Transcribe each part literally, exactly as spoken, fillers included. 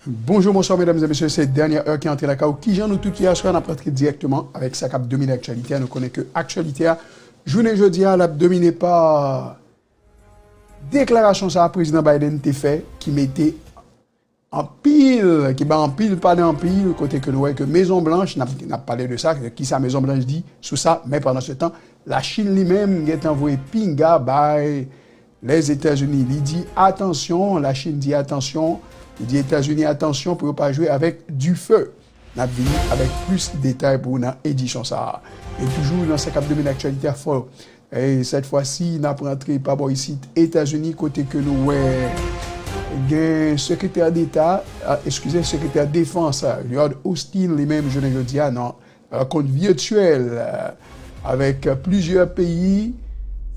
Bonjou, bonswa, medam e mesye, se dènyè è ki antre lakay ou. Kijan nou tout ye aswè a? N ap rantre dirèkteman avèk sa k ap domine aktyalite a. Nou konnen ke aktyalite a, jounen jodi a, l ap domine pa deklarasyon sa a prezidan Biden te fè, ki mete anpil, ki bay anpil, pale anpil, kote ke nou wè ke Mezon Blanch, n ap, n ap pale de sa, kisa Mezon Blanch di sou sa, men pandan se tan, Lachin li menm gentan voye pinga bay Lèzetazini. Li di, "Atansyon," Lachin di, "Atansyon," li di, "Etazini, atansyon pou yo pa jwe avèk dife." N ap vini avèk plis detay pou ou nan edisyon sa a. E toujou nan sa k ap domine aktyalite a, fò, e sèt fwa si, n ap rantre pa bò isit Etazini, kote ke nou wè gen sekretè deta, a, eskize, sekretè defans, a, Lloyd Austin, li menm, jounen jodi a, nan rankont vityèl, a, avèk plizyè peyi,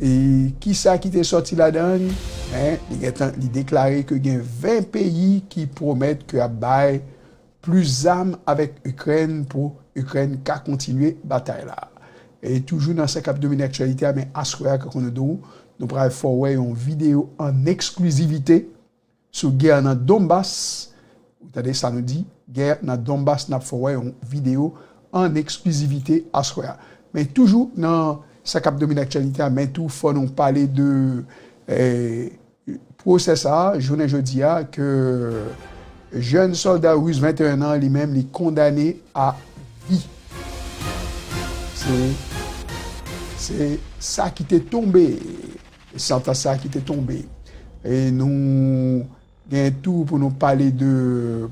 e kisa ki te sòti ladan l, men li gentan, li deklare ke gen ven peyi ki pwomèt ke y ap bay plis zam avèk Ikrèn pou Ikrèn ka kontinye batay la. E toujou nan sa k ap domine aktyalite a, men aswè a, kankou nou di w, nou pral fè w wè yon videyo an eksklizivite sou gè nan Donbas. Ou tande sa nou di, gè nan Donbas, n ap fè w wè yon videyo an eksklizivite aswè a. Men toujou nan sa k ap domine aktyalite a, men tou fò nou pale de, eh, pwosè sa a, jounen jodi a, ke jèn sòlda ris venteyen an, li menm, li kondane a vi. Se, se sa ki te tonbe, santans sa ki te tonbe. E nou gen tou pou nou pale de,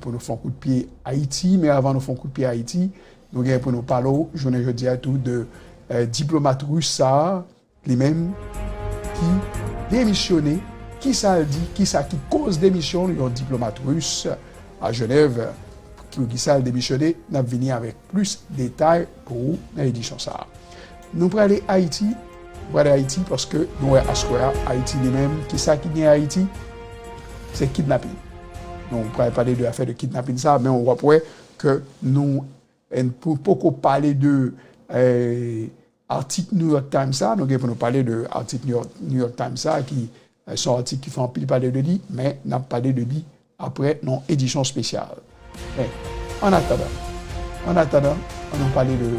pou nou fè yon kout pye Ayiti, men avan nou fè yon kout pye Ayiti, nou gen pou nou pale w, jounen jodi a tou, de, eh, diplomat ris sa a, li menm, ki demisyone. Kisa l di? Kisa ki koz demisyon yon diplomat ris a Jenèv? Poukisa l demisyone? N ap vini avèk plis detay pou ou nan edisyon sa a. Nou prale Ayiti, nou prale Ayiti paske nou wè aswè a, Ayiti li menm, kisa ki gen Ayiti? Se kidnapin. Nou pral pale de afè de kidnapin sa a, men w ap wè ke nou, en, pou, poko pale de, eh, atik New York Times sa, nou gen pou nou pale de atik New York, New York Times sa, ki, eh, se yon atik ki fè anpil pale de li, men n ap pale de li aprè nan edisyon espesyal. Men, an atandan, an atandan, an nou pale de,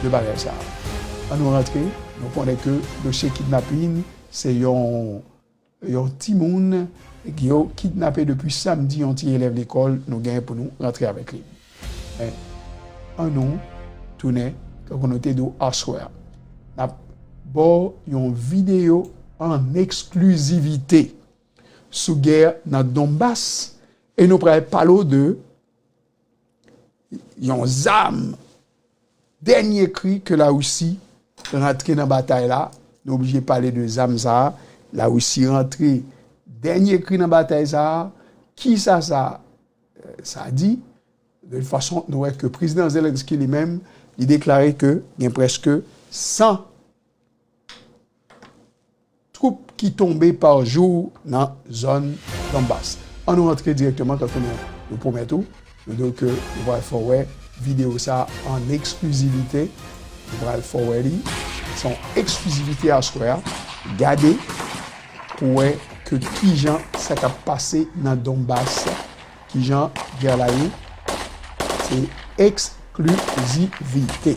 de bagay sa. An nou rantre, nou konnen ke dosye kidnapin, se yon, yon timoun yo kidnape depi samdi, yon ti elèv lekòl, nou gen pou nou rantre avèk li. Men, an nou tounen, kankou nou te di w aswè a. N ap ba w yon videyo an eksklizivite sou gè nan Donbas, e nou pral pale w de yon zam, dènye kri ke Larisi rantre nan batay la. Nou oblije pale de zam sa a. Larisi rantre dènye kri nan batay sa a. Kisa sa, eh, sa di? De tout fason, nou wè ke prezidan Zelensky li menm, li deklare ke gen prèske san twoup ki tonbe pa jou nan zòn Donbas. An nou rantre dirèkteman, tankou nou, nou pwomèt ou, nou di w ke nou pral fè w wè videyo sa a an eksklizivite. Nou pral fè w wè li. Se yon eksklizivite aswè a. Gade pou wè ke kijan sa k ap pase nan Donbas. Kijan gè la ye? Se eksklizivite.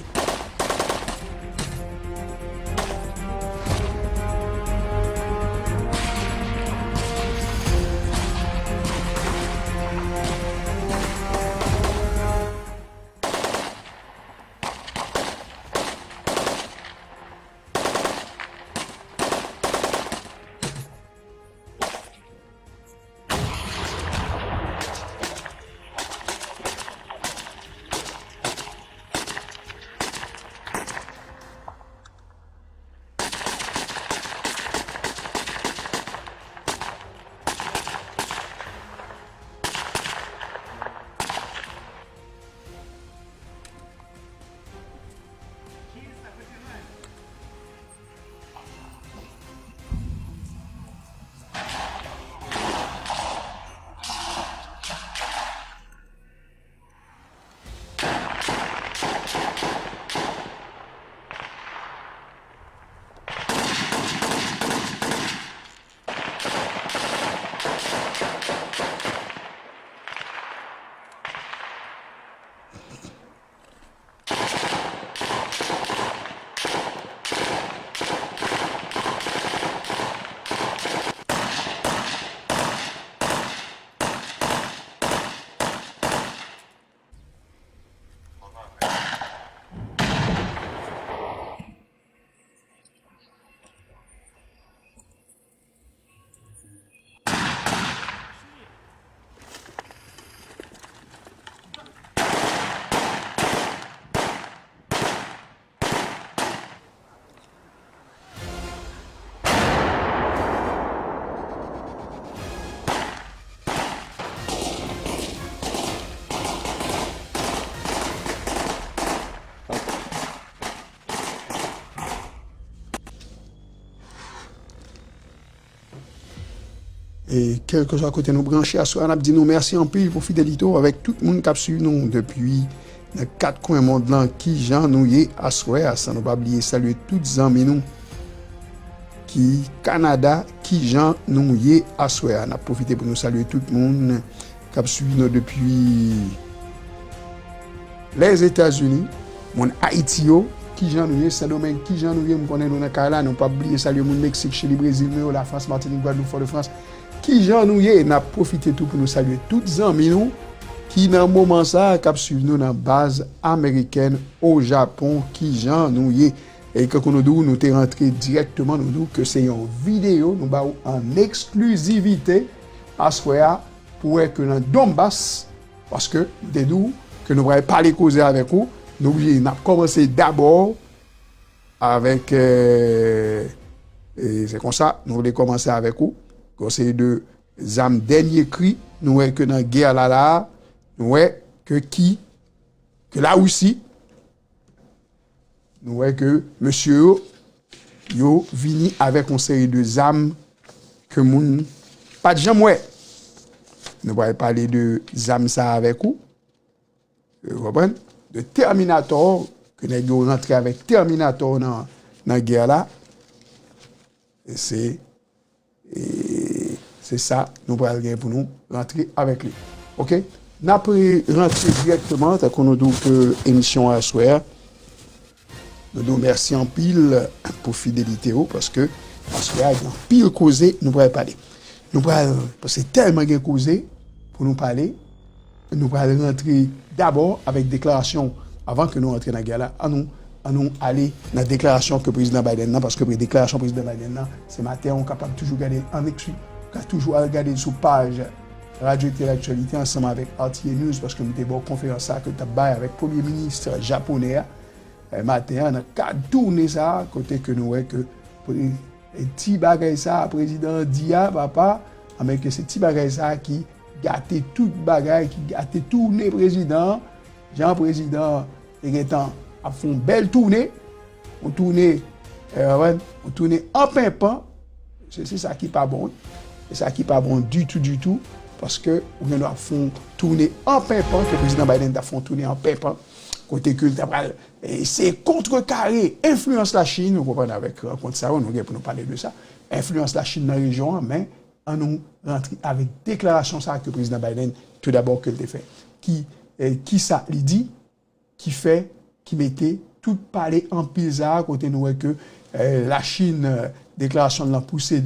E kèlkeswa kote nou branche aswè a, n ap di nou mèsi anpil pou fidelite w avèk tout moun k ap swiv nou depi nan kat kwen mond lan. Kijan nou ye aswè a? San nou pa bliye salye tout zanmi nou ki Kanada. Kijan nou ye aswè a? N ap pwofite pou nou salye tout moun k ap swiv nou depi Lèzetazini, moun Ayiti yo, kijan nou ye? Sendomeng, kijan nou ye? M konnen nou nan kay la, nou p ap bliye salye moun Meksik, Chili, Brezil, nou yo, Lafrans, Matinik, Gwadloup, Fòdefrans. Kijan nou ye? N ap pwofite tou pou nou salye tout zanmi nou ki nan moman sa a k ap swiv nou nan baz amerikèn o Japon. Kijan nou ye? E kankou nou di w, nou te rantre dirèkteman, nou di w ke se yon videyo nou ba w an eksklizivite aswè a, pou wè ke nan Donbas, paske m te di w ke nou pral pale koze avèk ou, nou oblije, n ap kòmanse dabò avèk, e, e se konsa, nou vle kòmanse avèk ou, yon seri de zam dènye kri, nou wè ke nan gè la la, nou wè ke ki, ke Larisi, nou wè ke mesye yo, yo vini avèk yon seri de zam ke moun pa t janm wè. Nou pral pale de zam sa avèk ou. Ou konprann? De Terminator, ke nèg yo rantre avèk Terminator nan, nan gè la. E se, e se sa nou pral gen pou nou rantre avèk li. Oke? N ap rantre dirèkteman, tankou nou di w ke emisyon aswè a, nou di w mèsi anpil pou fidelite w, paske aswè a gen anpil koze nou pral pale. Nou pral, paske tèlman gen koze pou nou pale, nou pral rantre dabò avèk deklarasyon, avan ke nou rantre nan gè la, ann nou, ann nou ale nan deklarasyon ke prezidan Biden nan, paske pre-, deklarasyon prezidan Biden nan, se maten an, ou kapab toujou gade l an eksklizivite, ou ka toujou al gade l sou paj Radyo Tele Aktyalite ansanm avèk R T A News, paske m te ba w konferans sa ke l t ap bay avèk premye minis japonè a, e, maten an, nan kad toune sa a, kote ke nou wè ke pre-, e, ti bagay sa a, prezidan an di a, papa, anben ke se ti bagay sa a ki gate tout bagay, ki gate toune prezidan an. Jan prezidan an te gentan ap fè yon bèl toune, yon toune, e, yon toune an penpan, se, se sa ki pa bon, wi. Se sa ki pa bon ditou, ditou, paske ou gen dwa ap fè yon toune an penpan, ke prezidan Biden t ap fè yon toune an penpan, kote ke l ta pral, e, eseye kontrekare enfliyans Lachin, ou konprann, avèk rankont sa yo, nou gen pou nou pale de sa, enfliyans Lachin nan rejyon an, men ann nou rantre avèk deklarasyon sa a ke prezidan Biden, tou dabò, ke l te fè. Ki, e, kisa li di ki fè, ki mete tout pale anpil sa a, kote nou wè ke, e, Lachin, e, deklarasyon l lan pouse, e,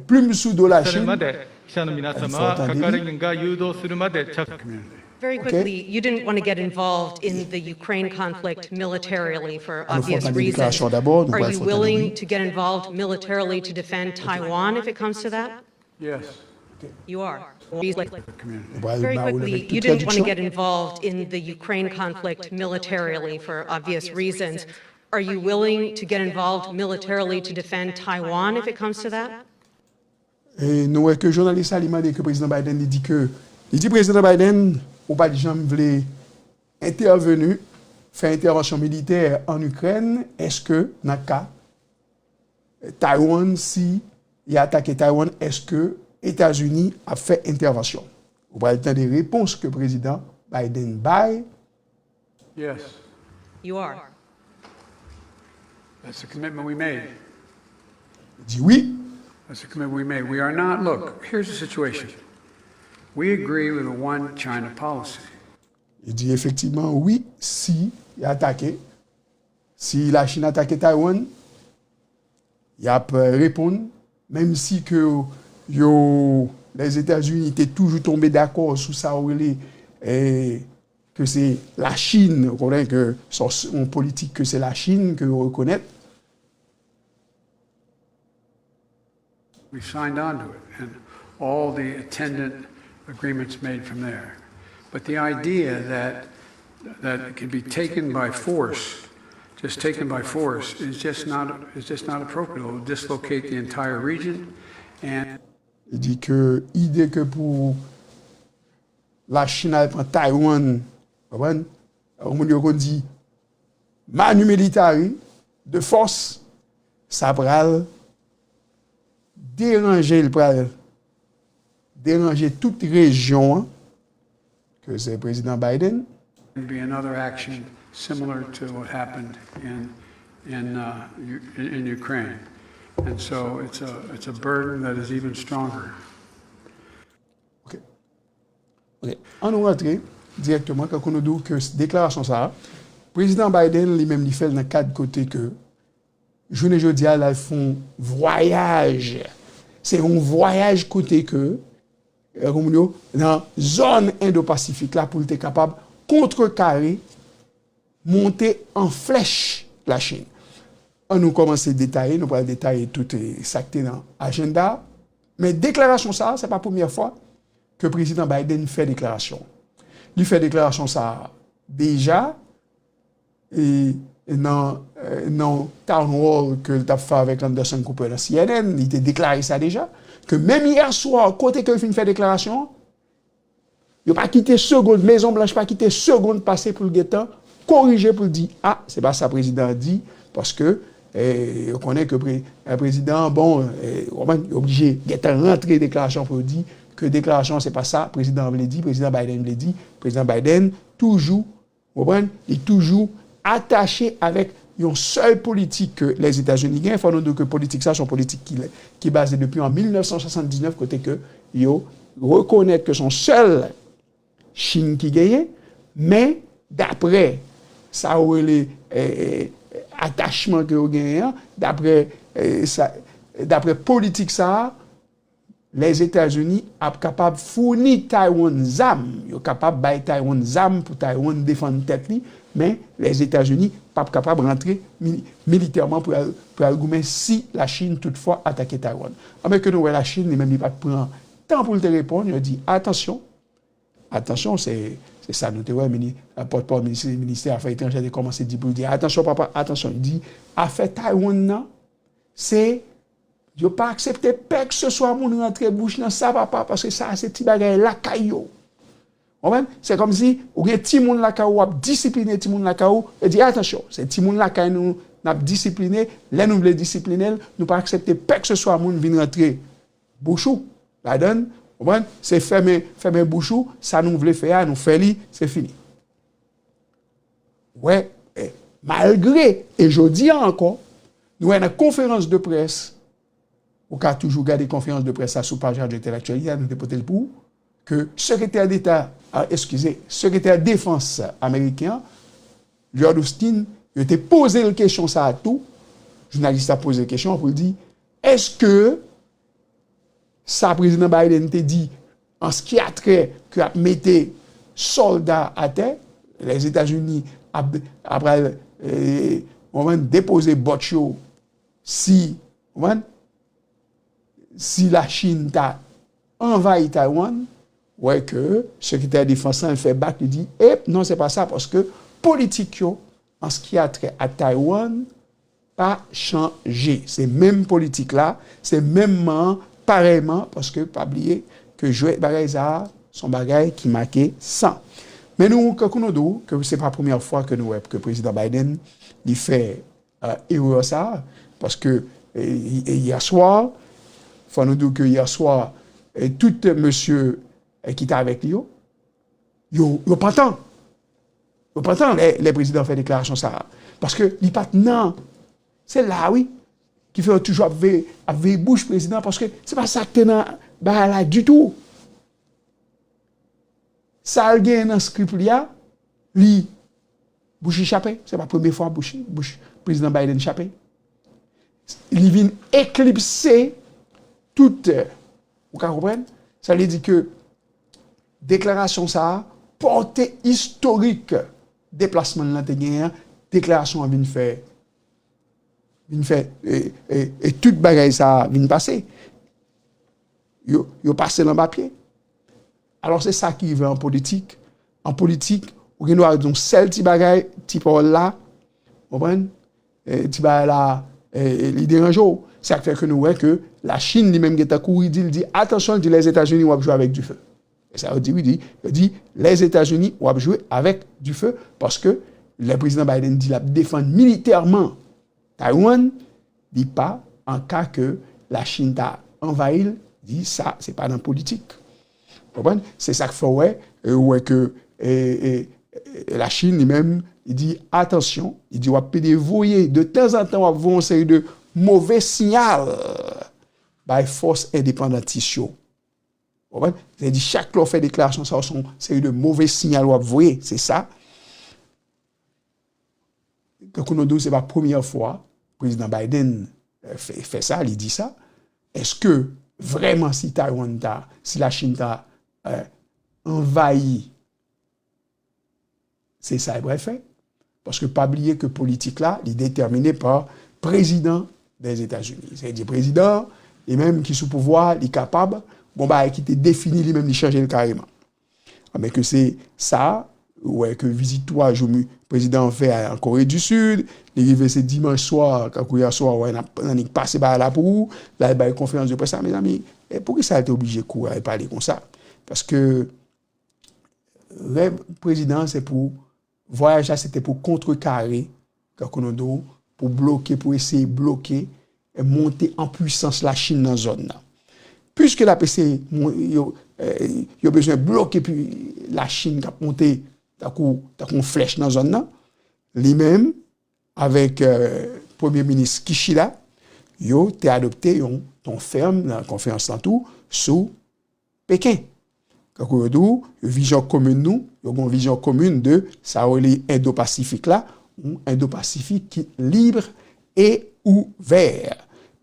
plim sou do Lachin. Ann fè w tande li. Very quickly, you didn't want to get involved in the Ukraine conflict militarily for obvious reasons. Are you willing to get involved militarily to defend Taiwan if it comes to that? Yes. You are. Very quickly, you didn't want to get involved in the Ukraine conflict militarily for obvious reasons. Are you willing to get involved militarily to defend Taiwan if it comes to that? E nou wè ke jounalis la, li mande ke prezidan Biden, li di ke, li di prezidan Biden, ou pa t janm vle entèveni, fè entèvansyon militè an Ikrèn, èske nan ka Taiwan, si y atake Taiwan, èske Etazini ap fè entèvansyon? Ou pral tande repons ke prezidan Biden bay. Yes. You are. That's the commitment we made. Di wi. That's the commitment we made. We are not, look, here's the situation. We agree with a one China policy. Li di efektivman, wi, si y atake, si Lachin atake Taiwan, y ap, e, reponn, menm si ke yo, Lèzetazini te toujou tonbe dakò sou sa yo rele, e, ke se Lachin, ou konnen ke se yon politik ke se Lachin ke yo rekonèt. We signed on to it and all the attendant agreements made from there. But the idea that, that it could be taken by force, just taken by force, is just not, is just not appropriate. It will dislocate the entire region and Li di ke ide ke pou Lachin al pran Taiwan, konprann? Yon moun yo konn di manu militari, de fòs, sa pral deranje, l pral deranje tout rejyon an, ke se Prezidan Biden. Be another action similar to what happened in in uh, U- in Ukraine, and so it's a it's a burden that is even stronger. Ok. Ok. An nou rantre dirèkteman, kankou nou di w ke deklarasyon sa a, Prezidan Biden li menm li fè l nan kad kote ke jounen jodi a l al fè yon vwayaj. Se yon vwayaj kote ke kòm yo nan zòn Endo-Pasifik la pou l te kapab kontrekare monte an flèch Lachin. An nou kòmanse detaye, nou pral detaye tout sa k te nan ajanda. Men deklarasyon sa a, se pa premyè fwa ke Prezidan Biden fè deklarasyon. Li fè deklarasyon sa a deja e nan nan town hall ke l t ap fè avèk Anderson Cooper nan C N N, li te deklare sa deja, ke menm yè swa, kote ke l fin fè deklarasyon an, yo pa kite segonn, Mezon Blanch pa kite segonn pase pou l gentan korije, pou l di, a, se pa sa prezidan an di, paske eh, yo konnen ke pre, eh, prezidan an, bon, eh, w konprann, yo oblije gentan rantre deklarasyon pou yo di ke deklarasyon an se pa sa prezidan an vle di, prezidan Biden vle di, prezidan Biden toujou Ou konprann? Li toujou atache avèk yon sèl politik ke Lèzetazini gen. Fò nou di ke politik sa se yon politik ki, ki baze depi an mil nèf san swasanndizèf, kote ke yo rekonèt ke se yon sèl Chin ki genyen, men daprè sa yo rele eh, atachman ke yo genyen an, daprè eh, sa, daprè politik sa a, Lèzetazini ap kapab founi Taiwan zam, yo kapab bay Taiwan zam pou Taiwan defann tèt li, men Lèzetazini p ap kapab rantre mi- militèman pou al, pou al goumen si Lachin toutfwa atake Taiwan. Anben ke nou wè Lachin li menm li pa t pran tan pou l te reponn, yo di atansyon, atansyon, se se sa nou te wè, mini, pòtpawòl minis- ministè afè etranjè te kòmanse di pou l di atansyon papa, atansyon, li di afè Taiwan nan, se Yo pa aksepte pèkseswa moun rantre bouch nan sa papa, paske sa a se ti bagay lakay yo. Konprann? Se kòmsi ou gen timoun lakay ou, w ap disipline timoun lakay ou, e di atansyon, se timoun lakay nou n ap disipline, lè nou vle disipline l, nou pa aksepte pèkseswa moun vin rantre bouch ou ladan l, konprann? Se fèmen, fèmen bouch ou, sa nou vle fè a, nou fè li, se fini. Wè, eh, malgre, e jodi a ankò, nou wè nan konferans de près, ou ka toujou gade konferans de près la sou paj Radyo Entèlektyèl, yè nou te pote l pou ou, ke sekretè deta, a, eskize, sekretè defans ameriken an, Lloyd Austin, yo te poze l kesyon sa a tou, jounalis la poze l kesyon an pou l di, èske sa prezidan Biden te di an s ki a trè ke ap mete sòlda atè, Lèzetazini ap, ap pral eh, konprann, depoze bòt yo si, konprann, si Lachin ta anvayi Taiwan, wè ke sekretè defans lan fè bak, li di, ep, non, se pa sa, paske politik yo an s ki a trè a Taiwan pa chanje. Se menm politik la, se menm man an, parèyman, paske pa bliye ke jwèt bagay sa a, se yon bagay ki make san. Men nou, kankou nou di w, ke se pa premyè fwa ke nou wè ke prezidan Biden, li fè eh, erè sa a, paske eh, yè swa, fò nou di w ke yè swa, eh, tout mesye eh, ki te avèk li yo, yo, yo pantan. Yo pantan lè, lè prezidan fè deklarasyon sa a. Paske li pa t nan, se la wi, ki fè yo toujou ap veye, ap veye bouch prezidan, paske se pa sa k te nan bagay la ditou. Sa l genyen nan script li a, li, bouch li chape. Se pa premye fwa bouch, bouch prezidan Biden chape. Li vin eklipse tout, ou ka konprann? Sa vle di ke deklarasyon sa a, pòte istorik deplasman l lan te genyen an, deklarasyon an vin fè, vin fè, e, e, e tout bagay sa a vin pase. Yo, yo pase l anba pye. Alò, se sa ki rive an politik. An politik, ou gen dwa di yon sèl ti bagay, ti pawòl la, konprann? Eh, ti bagay la, eh, li deranje w. Se sa k fè ke nou wè ke Lachin li menm gentan kouri di, l di, atansyon, l di Lèzetazini w ap jwe avèk dife. E sa yo di, wi, di, yo di, Lèzetazini w ap jwe avèk dife, paske lè prezidan Biden di l ap defann militèman Taiwan, li pa an ka ke Lachin ta anvayi l, di sa, se pa nan politik. Konprann? Se sa k fè w wè, e, ou wè ke, e, e, e, Lachin, li menm, li di, atansyon, li di, w ap pede voye, de tanzantan, w ap voye yon seri de move siyal bay fòs endepandantis yo. Konprann? Sa vle di, chak lè w fè deklarasyon sa yo, se yon seri de move siyal w ap voye, se sa. Tankou nou di w, se pa premyè fwa prezidan Biden, eh, fè, fè sa, li di sa. Èske vrèman si Taiwan ta, si Lachin ta, eh, anvayi, se sa l pral fè? Paske pa bliye ke politik la, li detèmine pa prezidan dèzetazini. Sa vle di prezidan, li menm ki sou pouvwa, li kapab, gon bagay ki te defini li menm, li chanje l kareman. Anben ke se sa, ou wè ke vizit twa jou mi-, prezidan an fè a an Kore di Sid, li rive se dimanch swa, kankou yè swa, ou wè n ap, n annik pase bagay la pou ou, l al bay konferans de près la, mezanmi, e poukisa l te oblije kouri al pale konsa? Paske rèv prezidan an se pou, vwayaj la se te pou kontrekare, kankou nou di w, pou bloke, pou eseye bloke, e, monte an pwisans Lachin nan zòn nan. Piske l ap eseye, mon-, yo, e, yo bezwen bloke pi Lachin k ap monte tankou, tankou yon flèch nan zòn nan, li menm, avèk, e, Premye Minis Kishida, yo te adopte yon ton fèm nan konferans lan tou sou Peken. Kankou yo di w, yo vizyon komin nou, yo gen yon vizyon komin de sa yo rele Endo-Pasifik la, yon Endo-Pasifik ki lib e ouvè.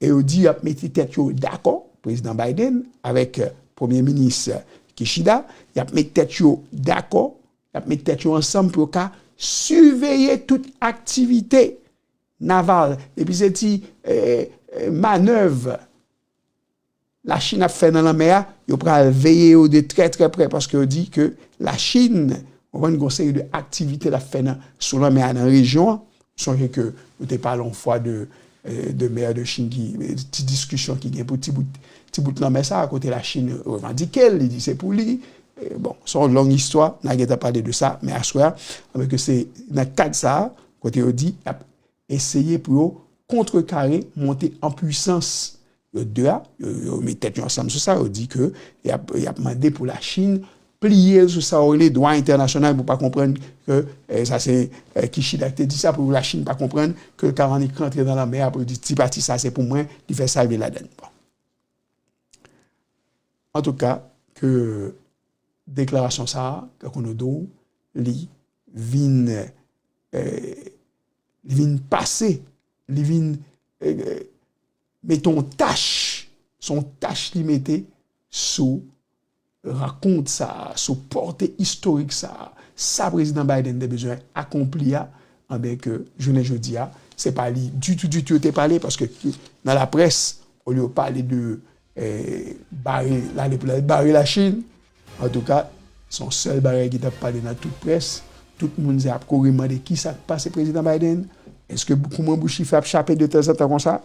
E yo di y ap mete tèt yo dakò, prezidan Biden avèk, e, Premye Minis Kishida, y ap met tèt yo dakò, y ap met tèt yo ansanm pou yo ka siveye tout aktivite naval, depi se ti, e, e, manèv Lachin ap fè nan lanmè a, yo pral veye yo de trè, trè prè, paske yo di ke Lachin, ou konprann, gen yon seri de aktivite l ap fè nan, sou lanmè a nan rejyon an. Sonje ke nou te pale yon fwa de, e, de mer de Chine ki, e, ti diskisyon ki gen pou ti bout, ti bout lanmè sa a, kote Lachin revandike l, li di se pou li. E, bon, se yon long istwa, n a gentan pale de sa, men aswè a, anben ke se nan kad sa a, kote yo di y ap eseye pou yo kontrekare monte an pwisans yo de a, yo, yo met tèt yo ansanm sou sa, yo di ke y ap, y ap mande pou Lachin pliye l sou sa yo rele dwa entènasyonal, pou pa konprann ke, e, sa se, e, Kishida ki te di sa, pou Lachin pa konprann ke l ka annik rantre nan lanmè a, pou l di ti pati sa se pou mwen, li fè sa l vle ladann. Bon. Antouka, ke deklarasyon sa a, kankou nou di w, li vin, e, li vin pase, li vin, e, mete yon tach, se yon tach li mete sou rankont sa a, sou pòte istorik sa a, sa prezidan Biden te bezwen akonpli a, anben ke jounen jodi a, se pa li ditou, ditou yo te pale, paske nan laprès, olye yo pale de, e, bare, l ale pou l al bare Lachin, antouka, se yon sèl bagay ki t ap pale nan tout près, tout moun se ap kouri mande kisa k pase prezidan Biden, èske kouman bouch li fè ap chape de tanzantan konsa?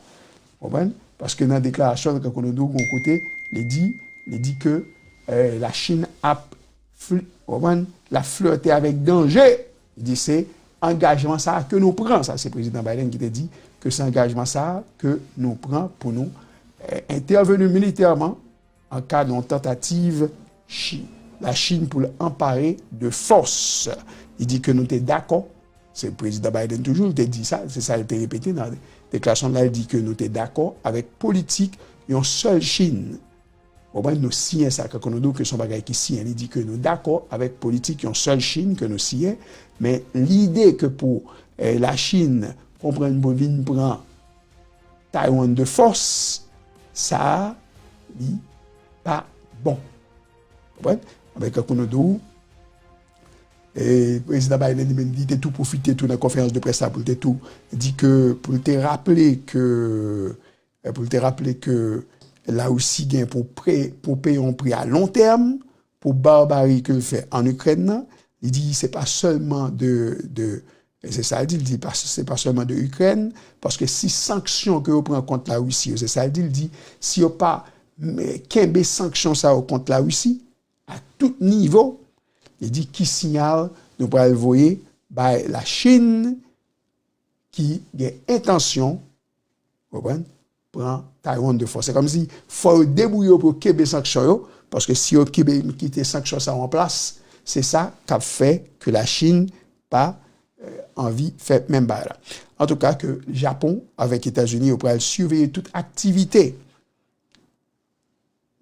Konprann? Paske nan deklarasyon, kankou nou di w, gon kote, li di, li di ke, e, Lachin ap fl-, konprann? L ap flète avèk danje. Li di se angajman sa a ke nou pran. Sa se prezidan Biden ki te di ke se angajman sa a ke nou pran pou nou, e, entèveni militèman an ka de yon tantativ Chi-, Lachin pou l anpare de fòs. Li di ke nou te dakò, se prezidan Biden toujou, li te di sa, se sa l te repete nan deklarasyon l la, li di ke nou te dakò avèk politik yon sèl Chin. Konprann, nou siyen sa, kankou nou di w ke se yon bagay ki siyen, li di ke nou dakò avèk politik yon sèl Chin ke nou siyen, men lide ke pou, e, Lachin konprann pou vin pran Taiwan de fòs, sa a, li pa bon. Konprann? Anben, kankou nou di w, e, prezidan Biden li menm, li te tou pwofite tou nan konferans de près la pou l te tou di ke, pou l te raple ke, e, pou l te raple ke Larisi gen pou pre-, pou peye yon pri a lon tèm pou barbari ke l fè ann Ikrèn nan. Li di se pa sèlman de, de, e se sa l di, l di pa, se pa sèlman de Ikrèn, paske si sanksyon ke yo pran kont Larisi yo, se sa l di, l di si yo pa, m, kenbe sanksyon sa yo kont Larisi, a tout nivo, li di ki siyal nou pral voye bay Lachin ki gen entansyon, konprann, pran Taiwan de fòs. Se kòmsi fò yo debouye yo pou yo kenbe sanksyon yo, Paske si yo kenbe, kite sanksyon sa yo an plas, se sa k ap fè ke Lachin pa, eh, anvi fè menm bagay la. Antouka, ke Japon avèk Etazini, yo pral siveye tout aktivite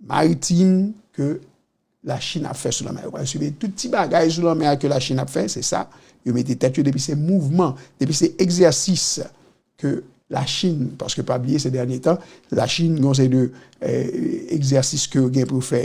maritim ke Lachin ap fè sou lanmè. Yo pral siveye tout ti bagay sou lanmè a ke Lachin ap fè, se sa. Yo mete tèt yo depi se mouvman, depi se egzèsis ke Lachin, paske pa bliye se dènye tan, Lachin gen yon seri de, eh, egzèsis ke yo gen pou yo fè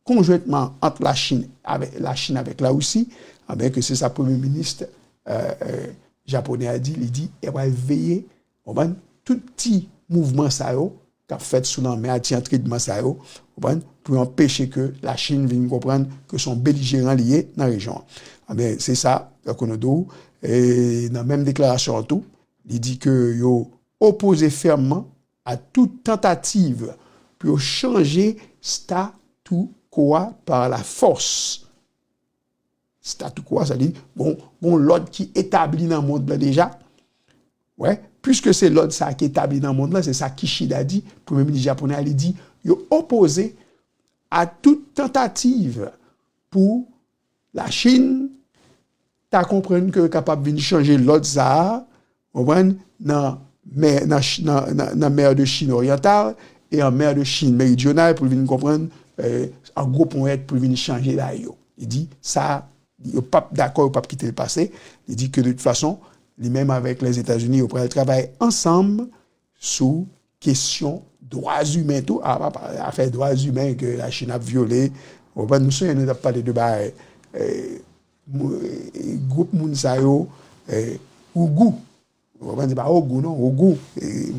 konjwentman ant Lachin avèk, Lachin avèk Larisi, anben ke se sa premye minis, eh, eh, japonè a di, li di, e pral veye, konprann, tout ti mouvman sa yo k ap fèt sou lanmè a, ti antredman sa yo, konprann, pou yo anpeche ke Lachin vin konprann ke se yon belijeran li ye nan rejyon an. Anben, se sa, Kounoudou, e nan menm deklarasyon an tou, li di ke yo opoze fèmman a tout tantativ pou yo chanje statu quo a pa la fòs. Statu quo a, sa di, bon, bon lòd ki etabli nan mond lan deja. Wè, piske se lòd sa a ki etabli nan mond lan, se sa Kishida di, premye minis japonè a, li di, yo opoze a tout tantativ pou Lachin ta konprann ke yo kapab vin chanje lòd sa a, konprann, nan mè, nan, ch- nan, nan, nan mer de Chine orientale e an mer de Chine méridionale pou l vin konprann, eh, an gwo ponyèt pou l vin chanje la yo. Li di, sa, yo p ap dakò, yo p ap kite l pase. Li di ke de tout fason, li menm avèk Lèzetazini, yo pral travay ansanm sou kesyon dwa imen tou, a- a- afè dwa imen ke Lachin ap vyole. Ou konprann, nou sonje nou t ap pale de bagay, eh, mou- eh, gwoup moun sa yo, eh, Ougou. Ou konprann, se pa Ogou non, Ougou. Eh,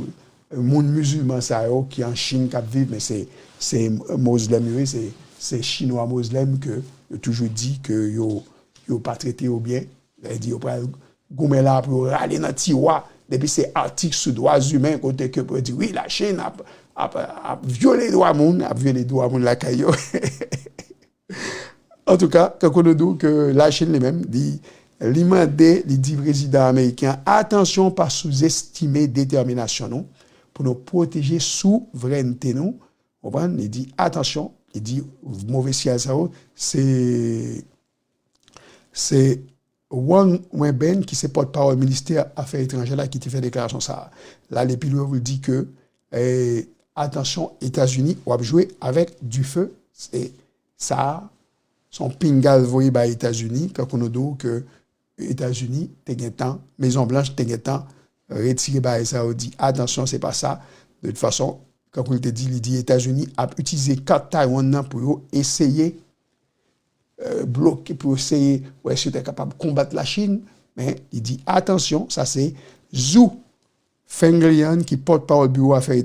moun mizilman sa yo ki an Chin k ap viv, men se, se mozlèm yo ye, se, se chinwa mozlèm ke yo toujou di ke yo, yo pa trete yo byen. Sa vle di yo pral goumen la pou yo rale nan tiwa. Depi se atik sou dwa imen, kote ke pou yo di, wi, Lachin ap, ap, ap vyole dwa moun, ap vyole dwa moun lakay yo. Antouka, Kounoudou, ke Lachin li menm, li, li mande, li di prezidan ameriken an, atansyon, pa souzestime detèminasyon nou pou nou pwoteje souvrènte nou. Konprann? Li di, atansyon, li di, move syèl sa yo, se, se Wang Wenbin, ki se pòtpawòl ministè afè etranjè la, ki te fè deklarasyon sa a. L ale pi lwen pou l di ke, eh, atansyon, Etazini, w ap jwe avèk dife. Se sa a, se yon pinga l voye bay Etazini, Kounoudou, ke Etazini te gentan, Mezon Blanch te gentan retire bagay sa yo, di, atansyon, se pa sa. De tout fason, kankou l te di, li di Etazini ap itilize kat Taiwan nan pou yo eseye, eh, bloke, pou yo eseye wè si yo ta kapab konbat Lachin, men li di, atansyon, sa se Zhu Fenglian, ki pòtpawòl biwo afè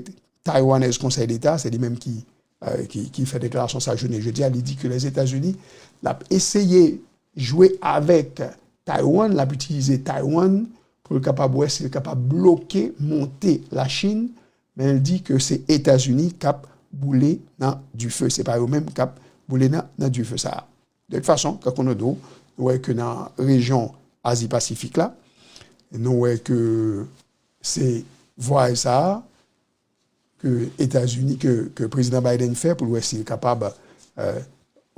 taiwanèz Konsèy Deta, se li menm ki, eh, ki, ki fè deklarasyon sa jounen jodi a, li di ke Lèzetazini, l ap eseye jwe avèk Taiwan, l ap itilize Taiwan pou l kapab wè si l kapab bloke monte Lachin, men l di ke se Etazini k ap boule nan dife, se pa yo menm k ap boule nan, nan dife sa a. De tout fason, Kounoudou, nou wè ke nan rejyon Azi Pasifik la, nou wè ke se vwayaj sa a ke Etazini, ke, ke prezidan Biden fè pou l wè si l kapab, eh,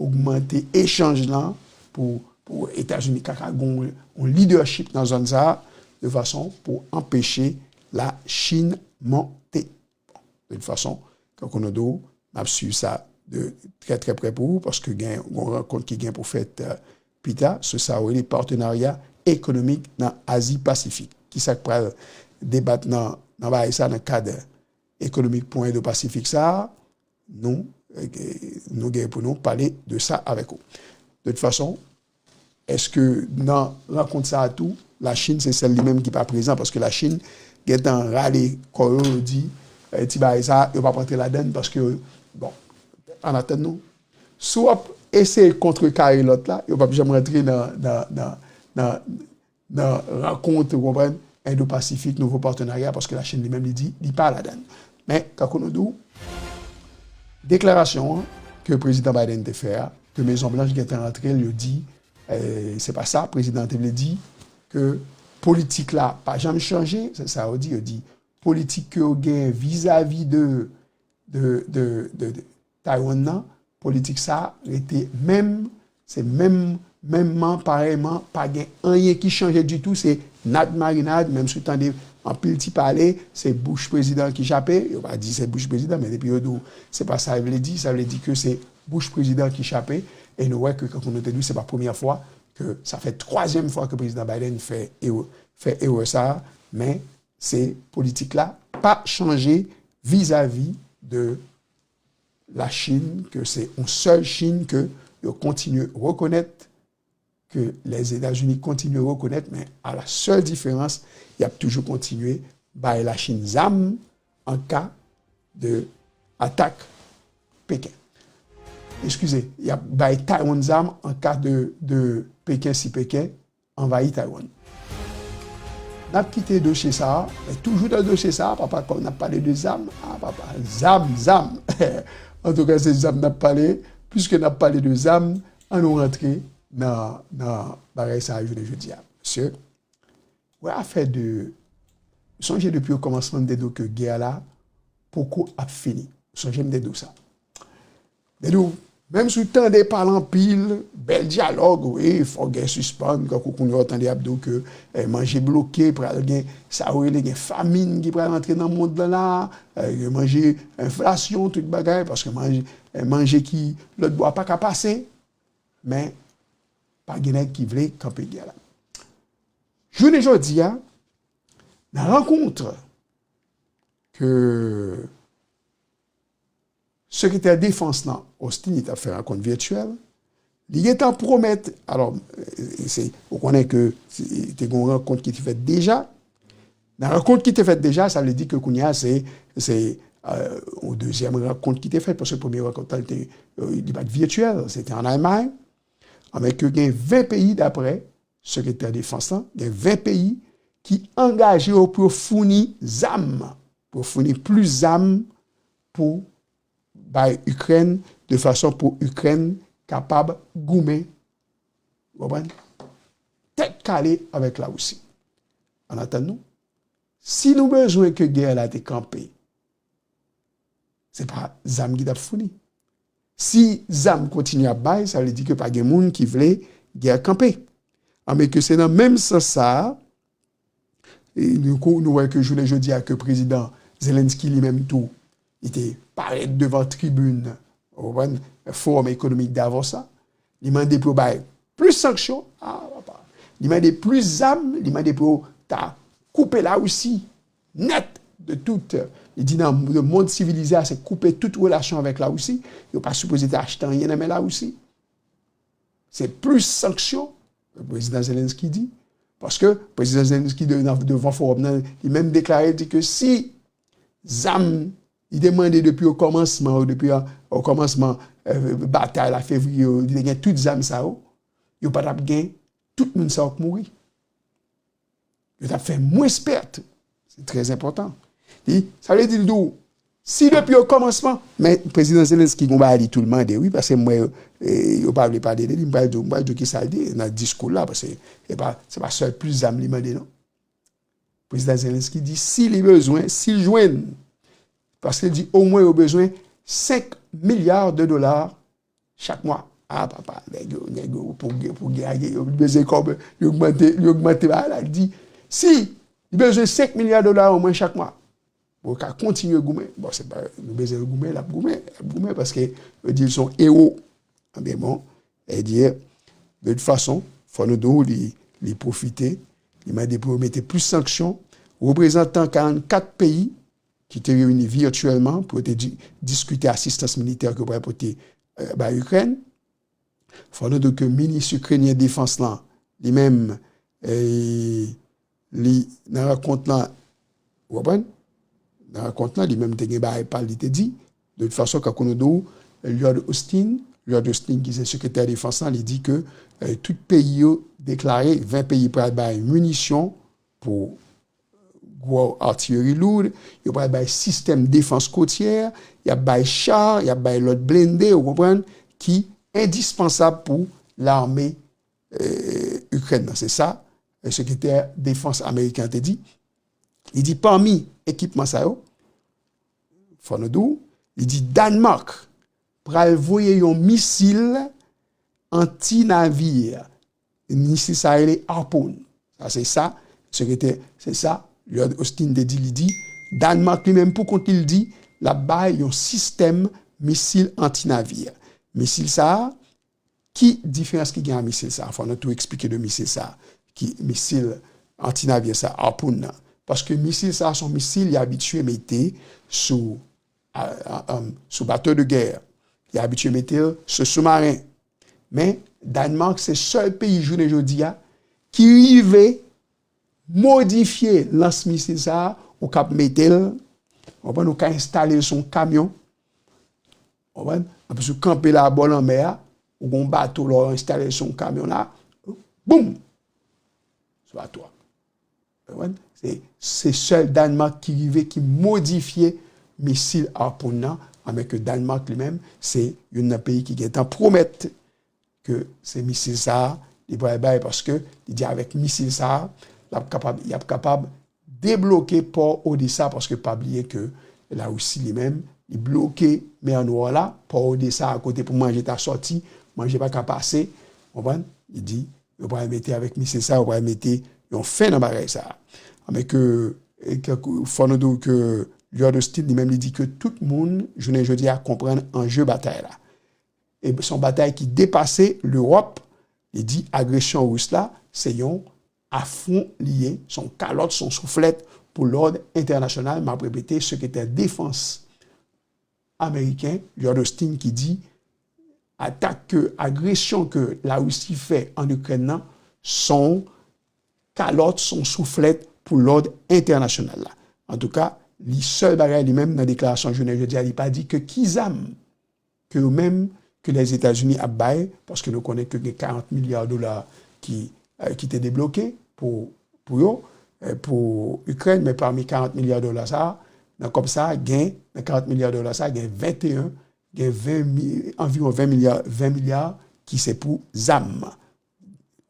ogmante echanj lan pou, pou Etazini ka, ka gen yon leadership nan zòn sa a, de fason pou anpeche Lachin monte. De tout fason, Kounoudou, n ap swiv sa de trè, trè prè pou ou, paske gen yon rankont ki gen pou fèt, eh, pita sou sa yo rele patenarya ekonomik nan Azi Pasifik. Kisa k pral debat nan, nan bagay sa, nan kad ekonomik pou Endo Pasifik sa a, nou, eh, nou gen pou nou pale de sa avèk ou. De tout fason, èske nan rankont sa a tou, Lachin se sèl li menm ki pa prezan, paske Lachin gentan rale kò yo, yo di, eh, ti bagay sa a, yo p ap rantre ladann, paske, bon, ann atann nou. Si w ap eseye kontrekare lòt la, yo p ap janm rantre nan, nan, nan, nan, nan rankont, ou konprann, Endo-Pasifik, nouvo patenarya, paske Lachin li menm, li di, li pa ladann. Men, Kounoudou, deklarasyon an ke prezidan Biden te fè a, ke Mezon Blanch gentan rantre l, yo di, eh, se pa sa, prezidan an te vle di ke politik la pa janm chanje, se sa yo di, yo di, politik ke yo gen vizavi de, de, de, de, de Taiwan nan, politik sa a rete menm, se menm, menmman, parèyman, pa gen anyen ki chanje ditou, se nad marinad, menm si w tande anpil ti pale, se bouch prezidan ki chape, yo pa di se bouch prezidan, men depi yo di w se pa sa l vle di, sa vle di ke se bouch prezidan ki chape, e nou wè ke, kankou nou te di w, se pa premyè fwa, ke sa fè twazyèm fwa ke prezidan Biden fè erè, fè erè sa a, men se politik la pa chanje vizavi de Lachin, ke se yon sèl Chin ke yo kontinye rekonèt, ke Lèzetazini kontinye rekonèt, men a la sèl diferans, y ap toujou kontinye bay Lachin zam an ka de atak Peken. Eskize, y ap bay Taiwan zam an ka de, de Peken, si Peken anvayi Taiwan. N ap kite dosye sa a, men toujou nan dosye sa a, papa, kòm n ap pale de zam, a papa, zam, zam. Antouka, se zam n ap pale, piske n ap pale de zam, ann nou rantre nan, nan bagay sa a jounen jodi a. Mesye, wè afè de, sonje depi o kòmansman, m te di w ke gè la poko ap fini. Sonje m te di w sa. Te di w, menm si w tande pale anpil, bèl dyalòg, wi, fò gè sispann, kankou kounye a w tande y ap di w ke, eh, manje bloke, pral gen, sa yo rele gen famin ki pral antre nan mond lan la, eh, gen manje, enflasyon, tout bagay, paske manje, eh, manje ki lòt bò a pa ka pase, men pa gen nèg ki vle kanpe gè la. Jounen jodi a, nan rankont ke sekretè defans lan, Austin, li t ap fè rankont vityèl, li gentan pwomèt, alò, e, se, ou konnen ke se, te gen yon rankont ki te fèt deja. Nan rankont ki te fèt deja, sa vle di ke kounye a, se, se, e, yon dezyèm rankont ki te fèt, paske premye rankont lan, te, e, li pa t vityèl, se te ann Almay. Anben ke gen ven peyi, daprè sekretè defans lan, gen ven peyi ki angaje yo pou yo founi zam, pou yo founi plis zam pou bay Ikrèn, de fason pou Ikrèn kapab goumen, w konprann? Tèt kale avèk Larisi. Ann atann nou, si nou bezwen ke gè la te kanpe, se pa zam ki t ap founi. Si zam kontinye ap bay, sa vle di ke pa gen moun ki vle gè kanpe. Anben ke se nan menm sans sa a, e nou ko-, nou wè ke jounen jodi a ke prezidan Zelensky li menm tou, li te parèt devan tribin, ou konprann, Forum Économique Davos la, li mande pou yo bay plis sanksyon. A, papa. Li mande plis zam, li mande pou yo ta koupe Larisi nèt de tout. Li di nan le mond sivilize a, se koupe tout relasyon avèk Larisi. Yo pa sipoze te achte anyen nan men Larisi. Se plis sanksyon, prezidan Zelensky di. Paske prezidan Zelensky de-, nan, devan fowòm nan, li menm deklare, di ke si zam, li te mande depi o kòmansman, depi a, o kòmansman, eh, batay la, fevriye, li te gen tout zam sa yo, yo pa t ap gen, tout moun sa yo k mouri. Yo t ap fè mwens pèt. Se trè enpòtan. Li, sa vle di, l di w, si depi o kòmansman, men prezidan Zelensky gon bagay li tou l mande, wi, paske m wè, eh, yo pa vle pale de li, m pral di w, m pral di w kisa l di nan diskou l la, paske se pa, se pa sèl plis zam li mande, non. Prezidan Zelensky di, si li bezwen, si l jwenn, paske l di, omwen yo bezwen senk milya de dola chak mwa. A, papa, nèg yo, nèg yo, pou gè, pou gè a, yo bezwen kòb, li ogmante, li ogmante bagay la. Li di, si li bezwen senk milya dola omwen chak mwa, pou yo ka kontinye goumen. Bon, se pa, nou bezwen goumen, l ap goumen, l ap goumen, paske yo di l se yon ewo. Ebyen bon, e di, de tout fason, fò nou di w, li, li pwofite, li mande pou yo mete plis sanksyon. Reprezantan karannkat peyi ki te reyini vityèlman pou yo te di-, diskite asistans militè ke yo pral pote, eh, bay Ikrèn. Fò nou di w ke minis ikrenyen defans lan, li menm, eh, li, nan rankont lan, ou konprann? Nan rankont lan, li menm te gen bagay pa l, li te di. De tout fason, kankou nou di w, Lloyd Austin, Lloyd Austin ki se sekretè defans lan, li di ke, eh, tout peyi yo deklare, ven peyi pral bay minisyon pou gwo atileri loud, yo pral bay sistèm defans kotyè, y ap bay cha, y ap bay lòt blende, ou konprann, ki endispansab pou lame, eh, Ikrèn nan. Se sa, eh, sekretè defans ameriken an te di. Li di pami ekipman sa yo, fò nou di w, li di Dànmak, pral voye yon misil anti-navir. Misil sa rele Harpoon. Sa se sa, sekretè, se sa, Lloyd Austin te di, li di, Dànmak li menm pou kont li, l di, l ap bay yon sistèm misil anti-navir. Misil sa a, ki diferans ki gen a misil sa a? Fò nou tou eksplike de misil sa a, ki misil anti-navir sa, Harpoon nan. Paske misil sa a, se yon misil y abitye mete sou, a, a, a, sou bato de gè. Y abitye mete l sou soumaren. Men, Dànmak se sèl peyi jounen jodi a ki rive modifye lans misil sa a, ou kab mete l, w konprann, ou ka enstale l sou yon kamyon, w konprann, anplis ou kanpe la bò lanmè a, ou gon bato la, ou enstale l sou yon kamyon la, boum! Sou bato a. Ou konprann? Se, se sèl Dànmak ki rive, ki modifye misil Harpoon nan, anben ke Dànmak li menm, se youn nan peyi ki gentan pwomèt ke se misil sa a, li pral bay, paske li di avèk misil sa a, l ap kapab, y ap kapab debloke pò Odesa, paske pa bliye ke Larisi li menm, li bloke Mè Nwa la, pò Odesa a kote pou manje ta sòti, manje pa ka pase, konprann? Li di, yo pral mete avèk misil sa, yo pral mete yon fen nan bagay sa. Anben ke, e ke, fò nou di w ke Lloyd Austin li menm li di ke tout moun, jounen jodi a, konprann anje batay la. E se yon batay ki depase Lewòp. Li di agresyon ris la, se yon afwon li ye, se yon kalòt, se yon souflèt pou lòd entènasyonal. M ap repete, sekretè defans ameriken, Lloyd Austin, ki di atak ke, agresyon ke Larisi fè an Ikrèn nan, se yon kalòt, se yon souflèt pou lòd entènasyonal la. Antouka, li sèl bagay li menm nan deklarasyon jounen jodi a, li pa di ke ki zam ke yo menm, ke Lèzetazini ap bay, paske nou konnen ke gen karant milya dola ki, eh, ki te debloke pou, pou yo, eh, pou Ikrèn, men pami karant milya dola sa, nan kòb sa, gen, nan karant milya dola sa, gen venteyen, gen ven mi-, anviwon ven milya, ven milya ki se pou zam.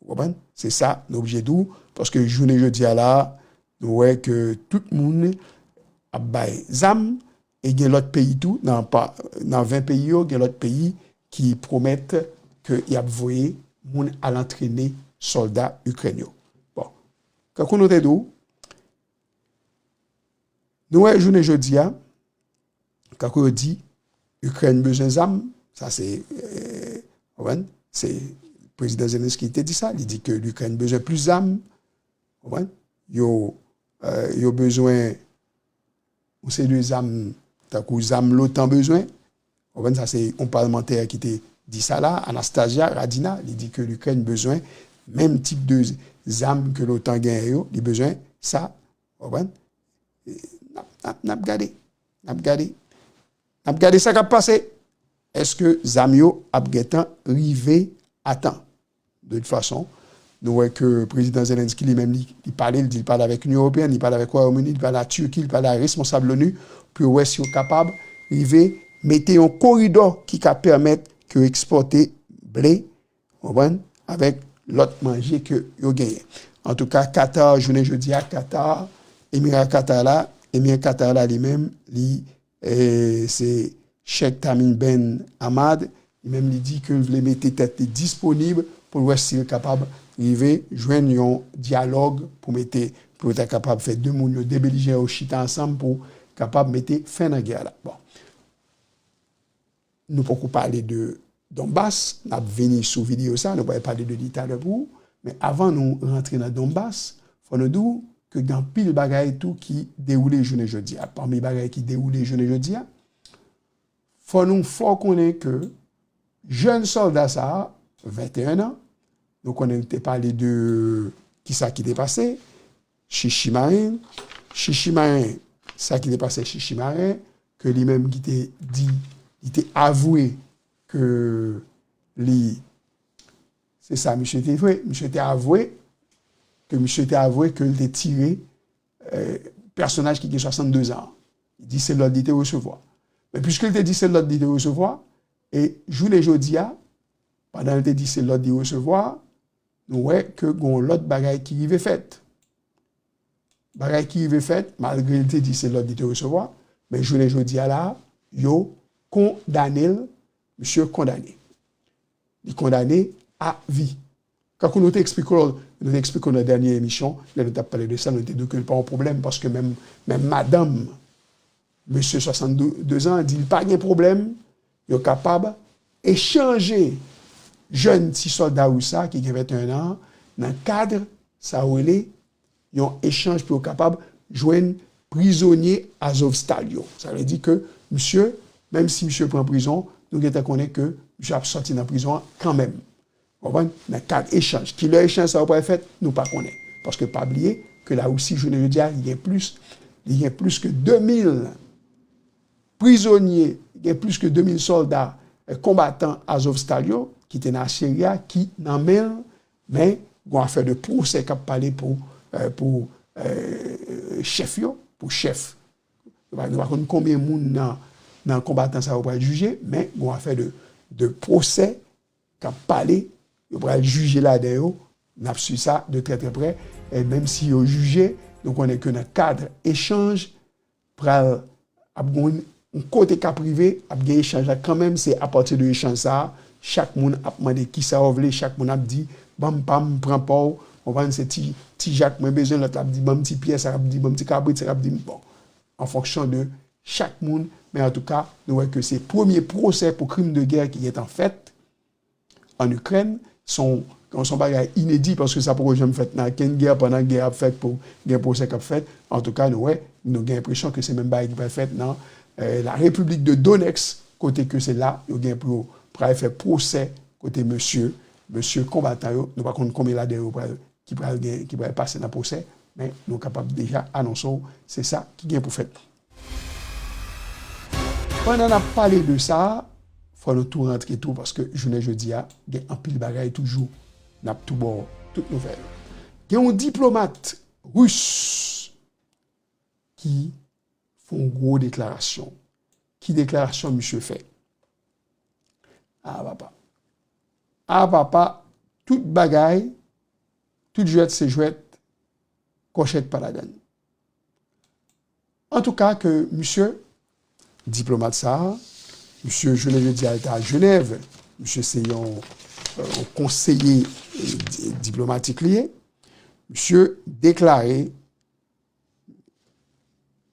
Ou konprann? Se sa nou oblije di w, paske jounen jodi a la, nou wè ke tout moun ap bay zam, e gen lòt peyi tou, nan pa, nan ven peyi yo, gen lòt peyi ki pwomèt ke y ap voye moun al antrene sòlda Ikrèn yo. Bon, kankou nou te di w, nou wè jounen jodi a, kankou yo di, Ikrèn bezwen zam, sa se, eh, ou konprann? Se Prezidan Zelensky te di sa, li di ke Ikrèn bezwen plis zam, ou konprann? Yo, eh, yo bezwen yon seri de zam, tankou zam lotan bezwen, ou konprann? Sa se yon palmantè ki te di sa la, Anastasia Radina, li di ke Ikrèn bezwen menm tip de zam ke lotan genyen yo, li bezwen sa, ou konprann? N ap, n ap, n ap gade. N ap gade. N ap gade sa k ap pase. Èske zam yo ap gentan rive a tan? De tout fason, nou wè ke Prezidan Zelensky li menm, li, li pale, li di li pale avèk Inyon Ewopeyèn, li pale avèk Wayòm Ini, li pale a Tiki, li pale a responsab Loni pou yo wè si yo kapab rive mete yon koridò ki ka pèmèt ke yo ekspòte ble, ou konprann, avèk lòt manje ke yo genyen. Antouka, Katar, jounen jodi a, Katar, Emira Katar la, Emir Katar la li menm, li, eh, se Sheikh Tamim Ben Hamad, li menm li di ke l vle mete tèt li disponib pou l wè si l kapab rive jwenn yon dyalòg pou mete, pou yo ta kapab fè de moun yo, de belijeran yo chita ansanm pou kapab mete fen nan gè la. Bon. Nou poko pale de Donbas, n ap vini sou videyo sa, nou pral pale de li talè pou ou. Men avan nou rantre nan Donbas, fò nou di w ke gen anpil bagay tou ki dewoule jounen jodi a. Pami bagay ki dewoule jounen jodi a, fò nou fè w konnen ke jèn sòlda sa a, venteyen an, nou konnen l te pale de kisa ki te pase, Chichi Maren, Chichi Maren, sa ki te pase Chichi Maren, ke li menm ki te di, li te avwe ke li, se sa misye te vre, misye te avwe, ke misye te avwe ke l te tire, eh, pèsonaj ki gen swasanndezan an. Li di se lòd li te resevwa. Men piske l te di se lòd li te resevwa, e jounen jodi a, pandan l te di se lòd li resevwa, nou wè ke gon lòt bagay ki rive fèt. Bagay ki rive fèt, malgre l te di se lòd li te resevwa, men jounen jodi a la, yo kondane l Misye kondane. Li kondane a vi. Kankou nou te eksplike w, nou te eksplike w nan dènye emisyon, lè nou t ap pale de sa, nou te di w ke l pa yon pwoblèm, paske menm, menm madanm mesye swasannde zan an di l pa gen pwoblèm, yo kapab echanje jèn ti sòlda ris sa ki gen venteyen an nan kad sa yo rele yon echanj pou yo kapab jwenn prizonye Azovstal yo. Sa vle di ke misye, menm si misye pran prizon, nou gentan konnen ke misye ap sòti nan prizon an kanmenm. Konprann? Nan kad echanj. Kilè echanj sa yo pral fèt, nou pa konnen. Paske pa bliye ke Larisi, jounen jodi a, li gen plis, li gen plis ke de mil prizonye, gen plis ke de mil sòlda, eh, konbatan Azovstal yo, ki te nan Siri a, ki nan men l, men gon afè de pwosè k ap pale pou, eh, pou, eh, chèf yo, pou chèf. Nou pa, nou pa konn konbyen moun nan, nan konbatan sa yo pral jije, men gon afè de, de pwosè k ap pale, yo pral jije ladan yo, n ap swiv sa de trè trè prè, e menm si yo jije, nou konnen ke nan kad echanj, pral ap gen yon kote k ap rive, ap gen echanj la kanmenm, se apati de echanj sa a, chak moun ap mande kisa yo vle, chak moun ap di, ban m pa m, pran pa w, konprann, se ti, ti jak mwen bezwen, lòt la ap di, ban m ti pyè, sa k ap di, ban m ti kabrit, sa k ap di, bon, an fonksyon de chak moun, men antouka, nou wè ke se premye pwosè pou krim de gè ki gentan fèt, an Ikrèn, se yon, se yon bagay inedi, paske sa poko janm fèt nan kenn gè, pandan gè ap fèt, pou gen pwosè k ap fèt. Antouka, nou wè, nou gen enpresyon ke se menm bagay ki pral fèt nan, eh, la République de Donetsk, kote ke se la, yo gen pou yo pral fè pwosè kote mesye, mesye konbatan yo, nou pa konn konbyen ladan yo pral, ki pral gen, ki pral pase nan pwosè, men nou kapab deja anonse w, se sa ki gen pou fèt. Pandan n ap pale de sa, fò nou tou rantre tou, paske jounen jodi a, gen anpil bagay toujou, n ap tou ba w tout nouvèl. Gen yon diplomat ris ki fè yon gwo deklarasyon. Ki deklarasyon misye fè? A papa. A papa, tout bagay, tout jwèt se jwèt, kòchèt pa ladann. Antouka, ke misye, diplomat sa a, misye, jounen jodi a, l te a Jenèv, misye se yon, eh, yon konseye, eh, di-, diplomatik li ye, misye deklare,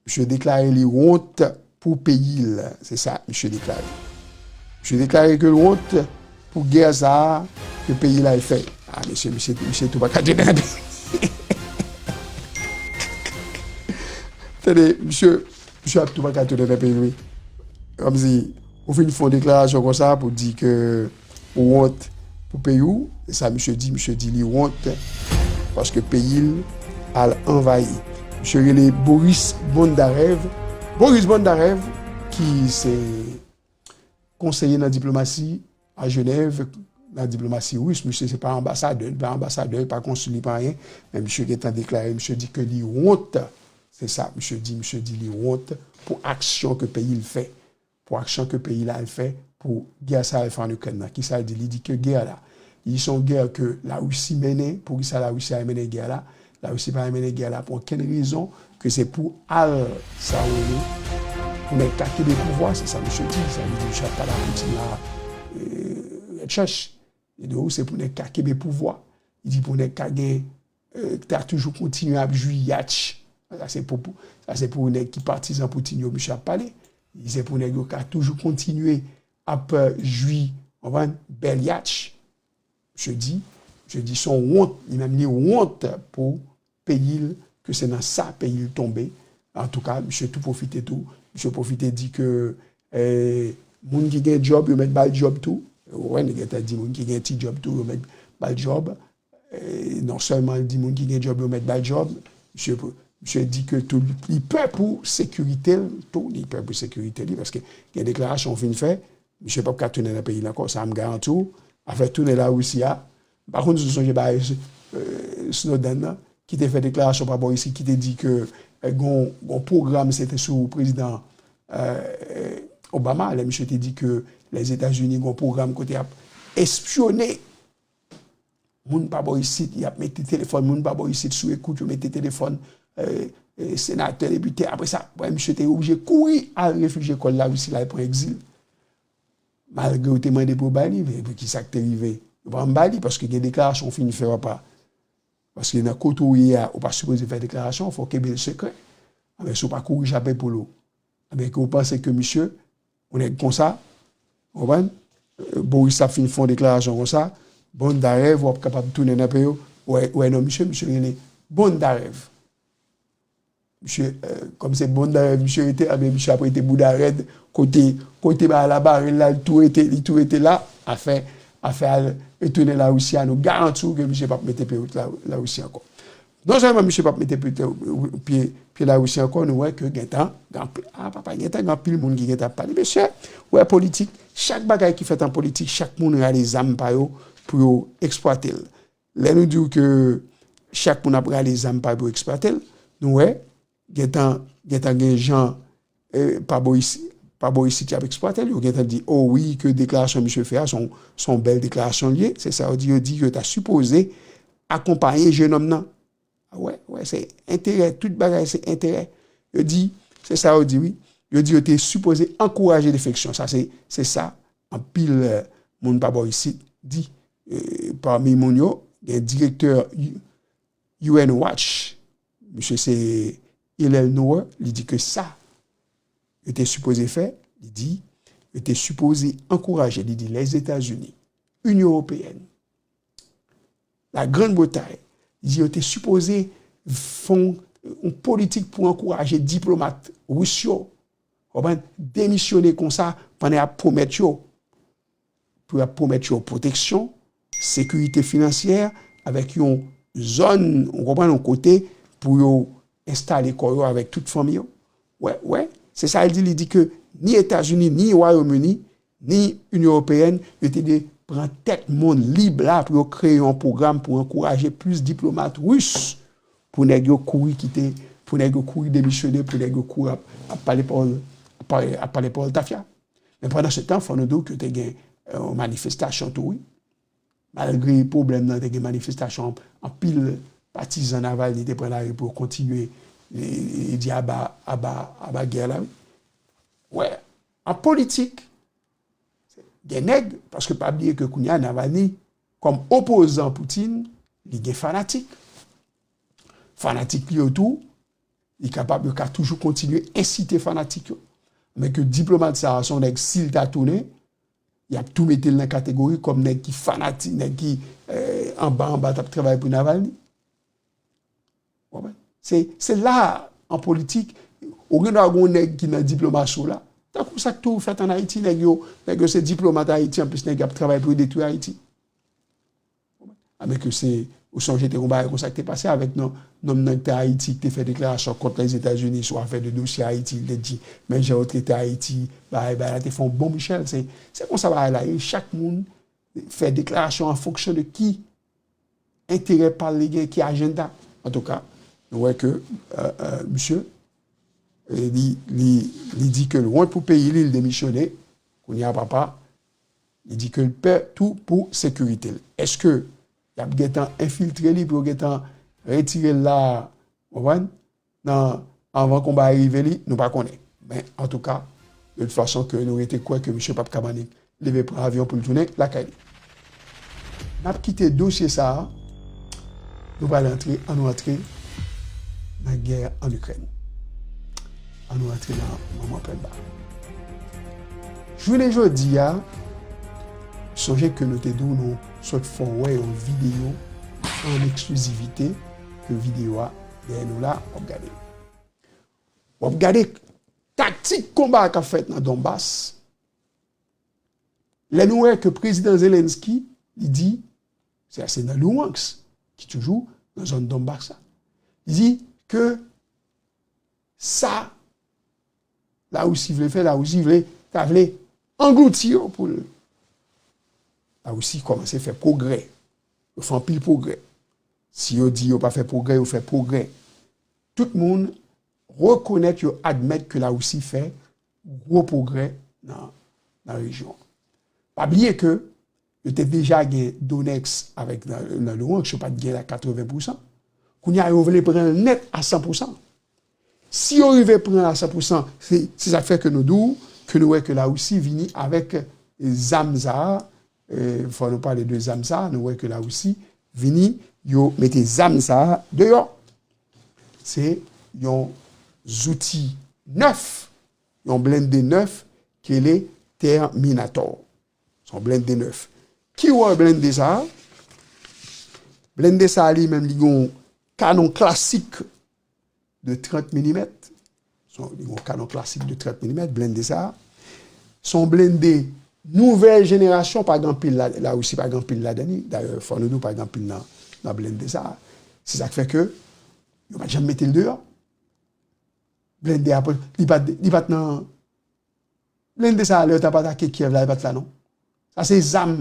misye deklare li wont pou peyi l, se sa misye deklare. Misye deklare ke l wont pou gè sa a ke peyi l al fè. A, mesye, misye, misye tou pa ka tounen nan peyi. Tande, misye, misye ap tou pa ka tounen nan peyi l, wi. Kòmsi, ou fin fè yon deklarasyon konsa pou di ke ou wont pou peyi w, se sa misye di, misye di li wont paske peyi l al anvayi. Misye rele Boris Bondarev. Boris Bondarev, ki se konseye nan diplomasi a Jenèv, nan diplomasi ris, misye se pa anbasadè, li pa anbasadè, li pa konsil, li pa anyen, men misye gentan deklare, misye di ke li wont, se sa misye di, misye di li wont pou aksyon ke peyi l fè, pou aksyon ke peyi l al fè pou gè sa l fè an Ikrèn nan. Kisa l di? Li di ke gè la, li se yon gè ke Larisi mennen. Poukisa Larisi al mennen gè la? Larisi pa al mennen gè la pou okenn rezon ke se pou al, sa yo rele, pou nèg ka kenbe pouvwa, se sa misye di. Sa vle di misye ap pale a Poutin la, eh, rèd chèch. Li di, wi, se pou nèg ka kenbe pouvwa. Li di pou nèg ka gen, eh, ta toujou kontinye ap jwi yatch. Sa se pou, pou, sa se pou nèg ki patizan Poutin yo, misye ap pale. Li di se pou nèg yo ka toujou kontinye ap, eh, jwi, w konprann, bèl yatch. Misye di, misye di se yon wont, li menm li wont pou peyi l, ke se nan sa peyi l tonbe. Antouka, misye tou pwofite tou, misye pwofite di ke, eh, moun ki gen djòb, yo mèt ba l djòb tou. Ou wè, nèg yo te di moun ki gen ti djòb tou, yo mèt ba l djòb. Eh, non sèlman l di moun ki gen djòb, yo mèt ba l djòb, misye, misye di ke tou li pè pou sekirite l, tou li pè pou sekirite li, paske gen deklarasyon w fin fè, misye p ap ka tounen nan peyi l ankò, sa m garanti w. Afè tounen Larisi a, m pa konn si w sonje bagay, eh, Snowden nan, ki te fè deklarasyon pa bò isit, ki te di ke, eh, gon, gon pwogram, se te sou prezidan, eh, Obama, lè misye te di ke Lèzetazini gon pwogram kote y ap espyone moun pa bò isit, y ap mete telefòn moun pa bò isit sou ekout, yo mete telefòn, eh, eh, senatè, depite. Apre sa, wè, misye te oblije kouri al refijye kò l Larisi, l al pran egzil. Malgre yo te mande pou yo bay li, men epi kisa k te rive? Yo pa janm bay li, paske gen deklarasyon w fin fè, w pa. Paske nan kote w ye a, ou pa sipoze fè deklarasyon, fò w kenbe l sekrè. Anben, si w pa kouri chape poul ou, anben, ke w panse ke misye, yon nèg konsa, w konprann? Boris t ap fin fè yon deklarasyon konsa, bann darèv, w ap kapab tounen nan peyi w, wè, wè non misye, misye rele bann darèv. Misye, kòm se bann darèv misye rete, anben, misye ap rete bouda rèd, kote, kote bagay la bare l la, li tou rete, li tou rete la, afè, afè al retounen Larisi a, nou garanti w ke misye p ap mete pye Larisi ankò. Non sèlman misye p ap mete pye, pye, pye Larisi ankò, nou wè ke gentan, gen anpil, a papa, gentan gen anpil moun ki gentan ap pale. Mesye, wè politik, chak bagay ki fèt an politik, chak moun rale zam pa yo pou yo eksplwate l. Lè nou di w ke chak moun ap rale zam pa yo pou eksplwate l, nou wè, gentan, gentan gen jan, eh, pa bò isi, pa bò isit y ap eksplwate l. Yo gentan di, o wi, ke deklarasyon misye fè a, se yon, se yon bèl deklarasyon l ye. Se sa yo di, yo di yo ta sipoze akonpaye jenòm nan. A wè, wè, se enterè, tout bagay se enterè. Yo di, se sa yo di, wi. Yo di yo te sipoze ankouraje defeksyon. Sa se, se sa anpil, eh, moun pa bò isit di. Eh, pami moun yo, gen direktè U N Watch, misye se Hillel Nour, li di ke sa yo te sipoze fè, li di, yo te sipoze ankouraje, li di, Lèzetazini, Inyon Ewopeyèn, la Grann Bretay, li di yo te sipoze fè yon, yon politik pou ankouraje diplomat ris yo, konprann, demisyone konsa pandan y ap pwomèt yo, pou y ap pwomèt yo pwoteksyon, sekirite finansyè, avèk yon zòn, ou konprann, yon kote pou yo enstale kò yo avèk tout fanmi yo. Wè, wè, se sa l di, li di ke ni Etazini, ni Wayòm Ini, ni Inyon Ewopeyèn, yo te dwe pran tèt monn lib la pou yo kreye yon pwogram pou ankouraje plis diplomat ris, pou nèg yo kouri kite, pou nèg yo kouri demisyone, pou nèg yo kouri ap, ap pale pawòl, ap pale, ap pale pawòl tafya. Men pandan se tan, fò nou di w ke te gen, eh, yon manifestasyon tou, wi. Malgre pwoblèm nan, te gen manifestasyon, anpil patizan Navalny te pran lari pou yo kontinye, e, e, e di aba, aba, aba gè la, wi. Wè, an politik, gen nèg, paske pa bliye ke kounye a Navalny, kòm opozan Putin, li gen fanatik. Fanatik li yo tou, li kapab, yo ka toujou kontinye ensite fanatik yo. Men ke diplomat sa a, se yon nèg, si l ta tounen, y ap tou mete l nan kategori kòm nèg ki fanatik, nèg ki, eh, anba, anba t ap travay pou Navalny. Ou konprann? Se, se la, an politik, ou gen dwa gen yon nèg ki nan diplomasi w la. Tankou sa k toujou fèt ann Ayiti, nèg yo, nèg yo se diplomat Ayiti, anplis nèg y ap travay pou yo detwi Ayiti. Anben ke se, ou sonje te gen yon bagay konsa ki te pase avèk non, nonm nan ki te Ayiti, ki te fè deklarasyon kont Lèzetazini sou afè de dosye Ayiti, li te di, men jan yo trete Ayiti, bagay, bagay la te fè yon bon Michel. Se, se konsa bagay la ye, chak moun fè deklarasyon an fonksyon de ki enterè pa l li gen, ki ajanda. Antouka, nou wè ke, eh, eh, misye, eh, li, li, li di ke l wont pou peyi li, li demisyone. Kounye a, papa, li di ke l pè tou pou sekirite l. Èske y ap gentan enfiltre li pou yo gentan retire l la, w konprann? Nan, anvan konba a rive li, nou pa konnen. Men, antouka, de tout fason, ke nou rete kwè ke misye p ap ka annik leve pran avyon pou l tounen lakay li. N ap kite dosye sa a, nou pral antre, ann nou antre nan gè ann Ikrèn. Ann nou antre nan moman pèn ba. Jounen jodi a, sonje ke nou te di w nou sot fè w wè yon videyo an eksklizivite, ke videyo a dèyè nou la, w ap gade. W ap gade taktik konba k ap fèt nan Donbas. Lè nou wè ke prezidan Zelensky, li di, se, se nan Luhansk, ki toujou nan zòn Donbas la. Li di ke sa Larisi vle fè, Larisi vle, ta vle anglouti yo pou l. Larisi kòmanse fè pwogrè. Yo fè anpil pwogrè. Si yo di yo pa fè pwogrè, yo fè pwogrè. Tout moun rekonèt, yo admèt ke Larisi fè gwo pwogrè nan, nan rejyon an. Pa bliye ke yo te deja gen Donetsk avèk nan, nan Luhansk, yo pa t gen l a katreven pousan. Kounye a, yo vle pran l nèt a san pousan. Si yo rive pran l a san pousan, se, se sa k fè ke nou di w, ke nou wè ke Larisi vini avèk zam sa a, e, fò nou pale de zam sa a, nou wè ke Larisi vini, yo mete zam sa a deyò. Se yon zouti nèf, yon blende nèf ki rele Terminator. Se yon blende nèf. Ki wòl blende sa a? Blende sa a li menm li gen yon kanon klasik de trant milimèt. Se yon, li gen yon kanon klasik de trant milimèt, blende sa a. Se yon blende nouvèl jenerasyon, pa gen anpil la, Larisi pa gen anpil ladan li. Dayè, fò nou di w pa gen anpil nan, nan blende sa a. Se sa k fè ke yo pa t janm mete l deyò. Blende a, li pa t, li pa t nan, blende sa a, lè yo t ap atake Kyèv la, li pa t la non. Sa se zam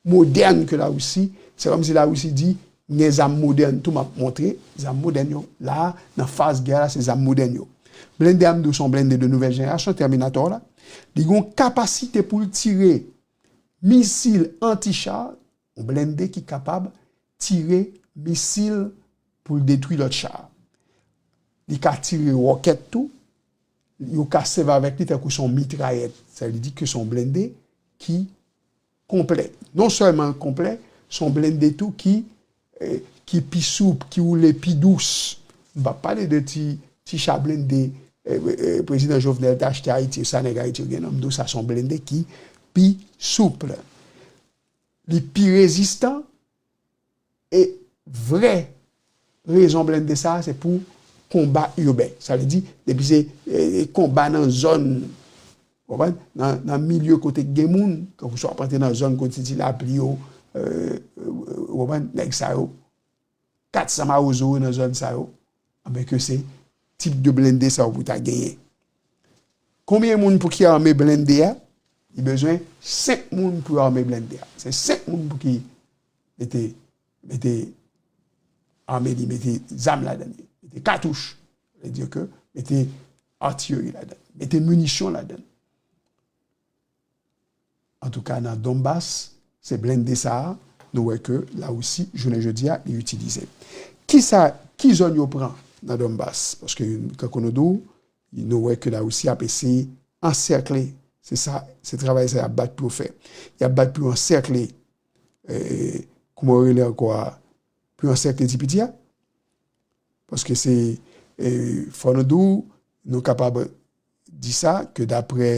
modèn ke Larisi, se kòmsi Larisi di, m gen zam modèn tou, m ap montre zam modèn yo. La, nan faz gè la, se zam modèn yo. Blende a, m di w, se yon blende de nouvèl jenerasyon, Terminator la. Li gen yon kapasite pou l tire misil anti-cha, yon blende ki kapab tire misil pou l detwi lòt cha. Li ka tire wòkèt tou, yo ka sèvi avèk li tankou se yon mitrayèt. Sa vle di ke se yon blende ki konplè. Non sèlman l konplè, se yon blende tou ki, eh, ki pi soup, ki woule pi dous. M p ap pale de ti, ti cha blende, eh, eh, prezidan Jovenel te achte Ayiti, sa nèg Ayiti yo gen, non, m di w sa se yon blende ki pi soup. Li pi rezistan, e vrè rezon blende sa a, se pou konba iben. Sa vle di, depi se, e, e, konba nan zòn, w konprann? Nan, nan milye kote k gen moun, kankou swa w ap antre nan zòn kote ti lapli yo, e, e, w konprann? Nèg sa yo, kat san mawozo yo nan zòn sa yo, anben ke se tip de blende sa yo pou ta genyen. Konbyen moun pou ki ame blende a? Li bezwen senk moun pou yo ame blende a. Se senk moun pou ki mete, mete ame li, mete zam ladan li, mete katouch, sa vle di ke mete atilèri ladan, mete minisyon ladan. Antouka, nan Donbas, se blende sa a, nou wè ke Larisi, jounen jodi a, li itilize. Kisa, ki zòn yo pran nan Donbas? Paske, kankou nou di w, nou wè ke Larisi ap eseye ansèkle. Se sa, se travay sa y ap bat pou yo fè. Y ap bat pou yo ansèkle, e, kouman yo rele ankò a, pou yo ansèkle ti piti a. Paske se, e, fò nou di w, nou kapab di sa, ke daprè,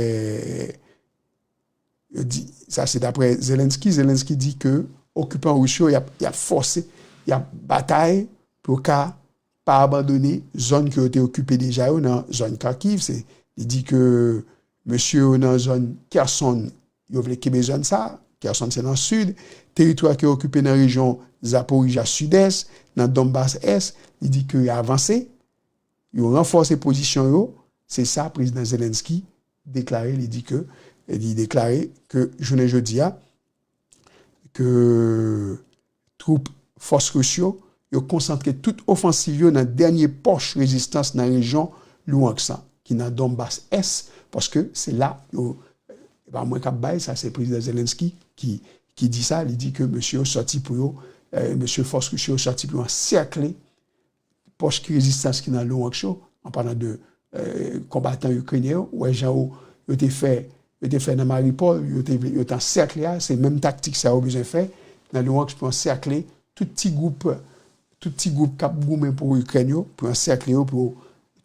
yo di, sa se daprè Zelensky, Zelensky di ke okipan ris yo, y ap, y ap fòse, y ap batay pou yo ka pa abandone zòn ke yo te okipe deja yo nan zòn Kharkiv. Se, li di ke mesye yo nan zòn Kherson, yo vle kenbe zòn sa, Kherson se nan sid, teritwa ke yo okipe nan rejyon Zaporizhzhia sidès, nan Donbas ès, li di ke yo avanse, yo ranfòse pozisyon yo, se sa prezidan Zelensky deklare, li di ke, li deklare ke jounen jodi a, ke twoup fòs ris yo, yo konsantre tout ofansiv yo nan dènye pòch rezistans nan rejyon Luhansk lan, ki nan Donbas ès, paske se la yo, e pa mwen k ap bay, sa se prezidan Zelensky ki, ki di sa, li di ke mesye yo sòti pou yo, e, mesye fòs ris yo sòti pou yo ansèkle pòch ki rezistans ki nan Luhansk yo, an palan de, e, konbatan ikrenyen yo, ou wè jan yo, yo te fè, yo te fè nan Mariupol, yo te, yo te ansèkle a, se menm taktik sa yo bezwen fè nan Luhansk pou ansèkle tout ti gwoup, tout ti gwoup k ap goumen pou Ikrèn yo, pou ansèkle yo, pou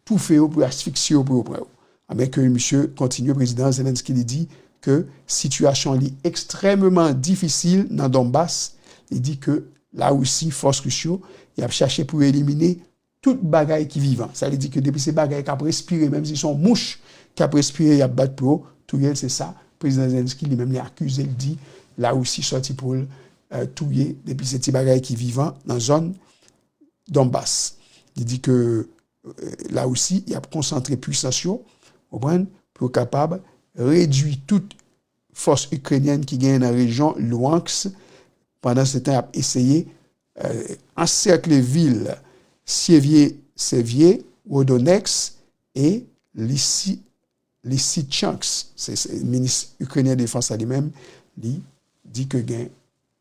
toufe yo, pou asfiksye yo, pou yo pran yo. Anben ke misye kontinye, prezidan Zelensky li di ke sitiyasyon li ekstrèmeman difisil nan Donbas. Li di ke Larisi, fòs ris yo, y ap chache pou yo elimine tout bagay ki vivan. Sa vle di ke depi se bagay k ap respire, menm si se yon mouch k ap respire, y ap bat pou yo touye l, se sa prezidan Zelensky li menm li akize l, di Larisi sòti pou l, e, touye depi se ti bagay ki vivan nan zòn Donbas. Li di ke, e, Larisi, y ap konsantre pwisans yo, konprann, pou yo kapab redui tout fòs ikrenyèn ki genyen nan rejyon Luhansk. Pandansetan, y ap eseye, e, ansèkle vil Sievie, Sievie, Rodonetsk e Lisi-, Lysychansk. Se, se minis ikrenyen defans la li menm, li di ke gen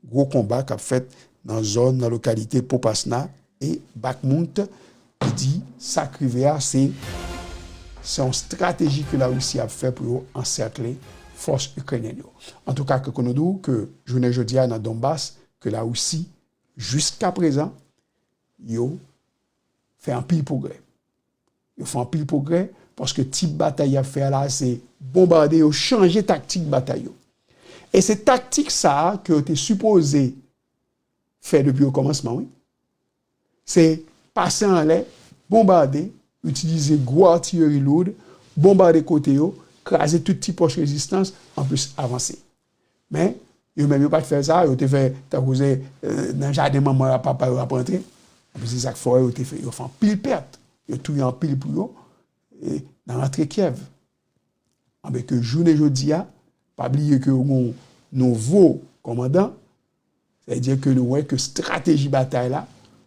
gwo konba k ap fèt nan zòn, nan lokalite Popasna e Bakhmut. Li di sa k rive a, se, se yon estrateji ke Larisi ap fè pou yo ansèkle fòs ikrenyèn yo. Antouka, ke nou di w ke jounen jodi a nan Donbas, ke Larisi, jiskaprezan, yo fè anpil pwogrè. Yo fè anpil pwogrè paske tip batay y ap fè a la, se bonbade, yo chanje taktik batay yo. E se taktik sa a ke yo te sipoze fè depi okòmansman, wi. Se pase anlè, bonbade, itilize gwo atilèri loud, bonbade kote yo, kraze tout ti pòch rezistans, anplis avanse. Men, yo menm yo pa t fè sa, yo te fè tankou se, eh, nan jaden manman yo ak papa yo y ap rantre. Anplis, se sa k fè yo te fè, yo fè anpil pèt, yo touye anpil pou yo, e nan rantre Kyèv. Anben ke jounen jodi a, pa bliye ke yo gon nouvo kòmandan, sa vle di ke nou wè ke estrateji batay la,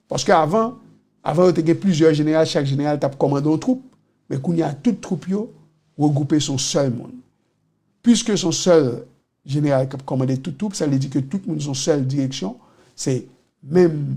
paske avan, avan yo te gen plizyè jeneral, chak jeneral t ap kòmande yon twoup, men kounye a tout twoup yo regwoupe sou yon sèl moun. Piske se yon sèl jeneral k ap kòmande tout twoup, sa vle di ke tout moun se yon sèl direksyon, se menm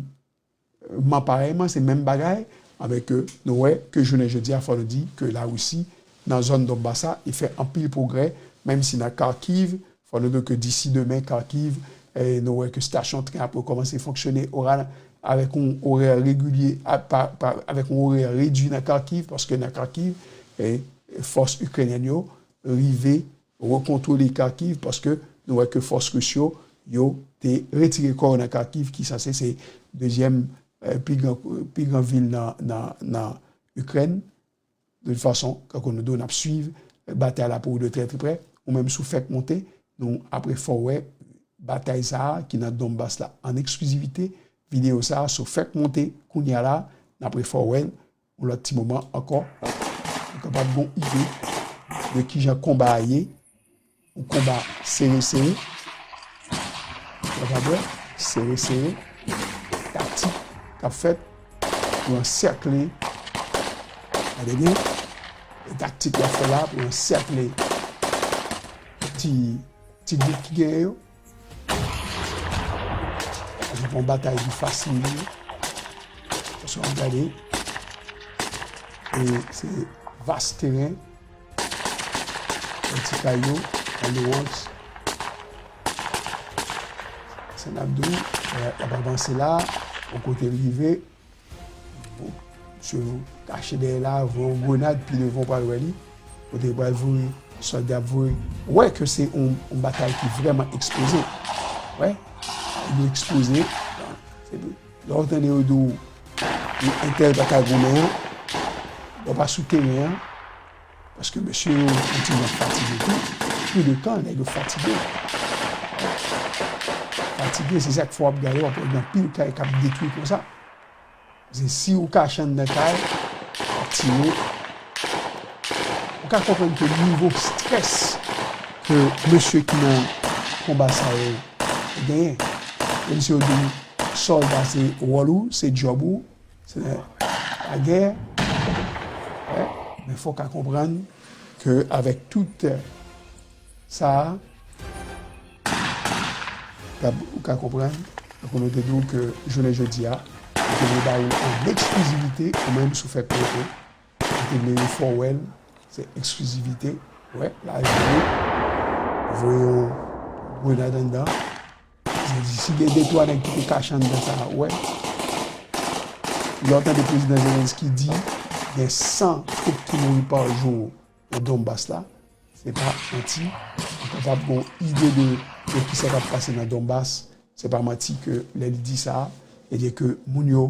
man parèyman, se menm bagay, anben ke nou wè ke jounen jodi a, fò nou di ke Larisi, nan zòn Donbas la, li fè anpil pwogrè, menm si nan Kharkiv, fò nou di ke disi demen, Kharkiv, eh, nou wè ke estasyon tren ap rekòmanse fonksyone oral, avèk yon orè regilye, a, pa, pa, avèk yon orè redui nan Kharkiv, paske nan Kharkiv, eh, fòs ikrenyèn yo rive rekontwole Kharkiv, paske nou wè ke fòs ris yo, yo te retire kò yo nan Kharkiv, ki sanse se dezyèm, eh, pi gran, pi gran vil nan, nan, nan Ikrèn. De tout fason, kankou nou di w, n ap swiv batay la pou w de trè, trè prè. Ou menm, si w fèk monte, nou, apre, fò w wè batay sa a ki nan Donbas la an eksklizivite. Videyo sa a, si w fèk monte kounye a la, n apre fò w wè l yon lòt ti moman ankò, ou kapab gon ide de kijan konba a ye. Yon konba sere sere. Ou kapab wè, sere sere. Taktik k ap fèt pou ansèkle. Gade byen. E taktik y ap fè la pou ansèkle ti, ti gwoup ki genyen yo. Se pa yon batay ki fasil li ye. Paske w ap gade, e se vas teren, yon ti kay yo, kay yo wòch. Sa n ap di w, y ap avanse la, yon kote l rive. Bon, misye kache dèyè la, voye yon grenad, pi devan w pral wè li. Kote l pral voye, sòlda ap voye. Ou wè ke se yon, yon batay ki vrèman ekspoze. Wè, li ekspoze. Se, lè w tande yo di w, entèl pa ka goumen an, lè w pa sou teren an, paske mesye yo, yo ti jan fatige tou. Pi de kan, nèg yo fatige. Fatige, se sa k fè w ap gade, w ap wè gen anpil kay k ap detwi konsa. Se si ou kache anndan kay, w ap tire. Ou ka konprann ke nivo strès ke mesye ki nan konba sa yo genyen. Menm si yo di w sòlda se wòl ou, se djòb ou, se lagè. Wè, men fò w ka konprann ke avèk tout sa a, ou ka, ou ka konprann, tankou nou te di w ke jounen jodi a, nou te vle ba ou an eksklizivite, ou menm si w fèk monte, nou te vle fè w wè l, se eksklizivite. Wè, la, voye, voye yon grenad anndan. Sa vle di, si gen de twa nèg ki te kache anndan sa a, wè. Lè w tande prezidan Zelensky di, gen san twoup ki mouri pa jou nan Donbas la, se pa manti. Ou kapab gen yon ide de, de kisa k ap pase nan Donbas. Se pa manti ke lè li di sa, se di ke moun yo,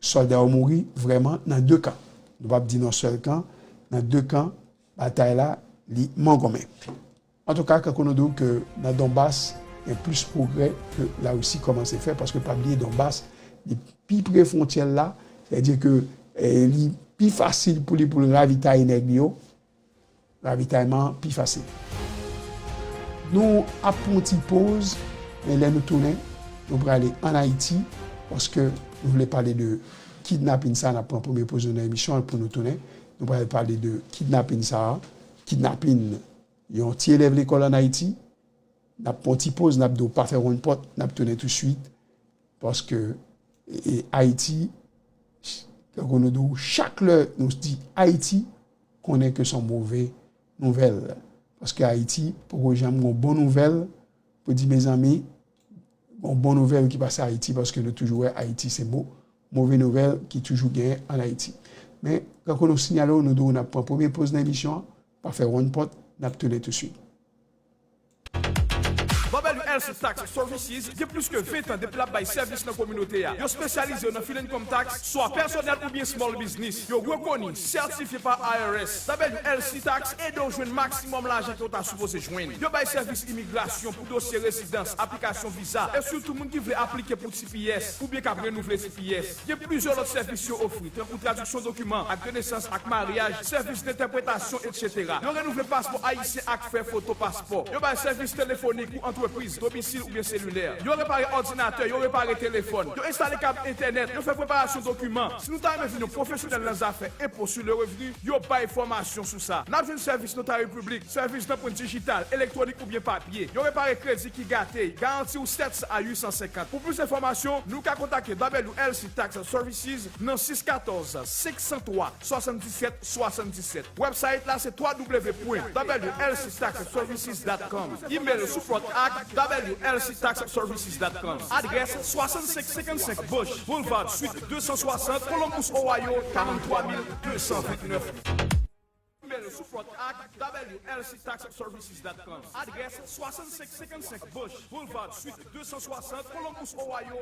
sòlda yo mouri vrèman nan de kan. Nou p ap di nan sèl kan, nan de kan, batay la, li mangonmen. Antouka, kankou nou di w ke nan Donbas, gen plis pwogrè ke Larisi kòmanse fè, paske pa bliye Donbas, li pi pre fwontyè l la, sètadi ke, eh, li pi fasil pou li, pou l ravitaye nèg li yo, ravitayman an pi fasil. Nou ap pran yon ti poz, men lè nou tounen, nou prale ann Ayiti, paske nou vle pale de kidnapin sa, n ap pran premye poz nou nan emisyon an pou nou tounen. Nou prale pale de kidnapin sa, kidnapin yon ti elèv lekòl ann Ayiti. N ap pran yon ti poz, n ap di w pa fè wonn pòt, n ap tounen touswit. Paske, e, e, Ayiti, tankou nou di w, chak lè nou di Ayiti, konnen ke se yon move nouvèl. Paske Ayiti poko janm gon bon nouvèl pou di, mezanmi, gon bon nouvèl ki pase Ayiti, paske nou toujou wè Ayiti se mo-, move nouvèl ki toujou genyen ann Ayiti. Men, tankou nou sinyale w, nou di w n ap pran premye poz nan emisyon an, pa fè wonn pòt, n ap tounen touswit. W L C Tax Services gen plis ke ven tan depi l ap bay sèvis nan kominote a. Yo espesyalize yo nan fill income tax, swa pèsonèl oubyen small business. Yo rekoni, sètifye pa I R S. W L C Tax ede w jwenn maksimòm lajan ke w ta sipoze jwenn. Yo bay sèvis imigrasyon pou dosye rezidans, aplikasyon viza, e sitou moun ki vle aplike pou T P S oubyen k ap renouvle T P S. Gen plizyè lòt sèvis yo ofri, tankou tradiksyon dokiman, ak de nesans, ak maryaj, sèvis dentèpretasyon, etsetera. Yo renouvle paspò ayisyen ak fè foto paspò. Yo bay sèvis telefonik pou antrepriz, domisil oubyen selilè. Yo repare òdinatè, yo repare telefòn. Yo enstale kab entènèt, yo fè preparasyon dokiman. Si nou ta renmen vin yon pwofesyonèl nan zafè enpo sou le revni, yo bay fòmasyon sou sa. N ap jwenn sèvis notari piblik, sèvis nanpwent dijital, elektwonik oubyen papye. Yo repare kredi ki gate, garanti w sèt san a uit san senkant. Pou plis enfòmasyon, nou ka kontakte W L C Tax Services nan sis katòz, senk san twa, swasanndisèt swasanndisèt. Website la se twa w w w pwen w l c tax services dot com. Email support at w l c tax services dot com. Adrès swasann senk senkannsenk Bush Boulevard, Suite de san swasant, Columbus, Ohio, karanntwa mil de san vennèf. Email support at w l c tax services dot com. Adrès swasann senk senkannsenk Bush Boulevard, Suite de san swasant, Columbus, Ohio.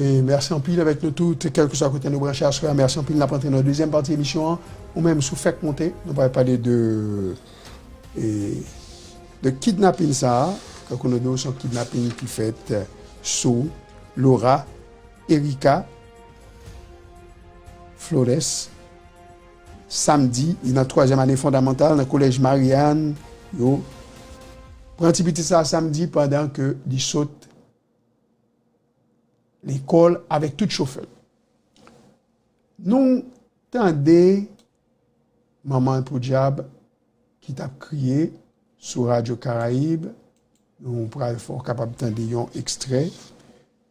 E mèsi anpil avèk nou tout, kèlkeswa kote nou branche aswè a. Mèsi anpil, n ap antre nan dezyèm pati emisyon an. Ou menm, si w fèk monte, nou pral pale de, e, de kidnapin sa a. Tankou nou di w, se yon kidnapin ki fèt sou Laura Erika Flores, samdi, li nan twazyèm ane fondamantal nan kolèj Marianne. Yo pran ti pitit sa a samdi pandan ke li sot lekòl avèk tout chofè l. Nou tande manman l podyab ki t ap kriye sou Radyo Karayib. Nou pral fè w kapab tande yon ekstrè.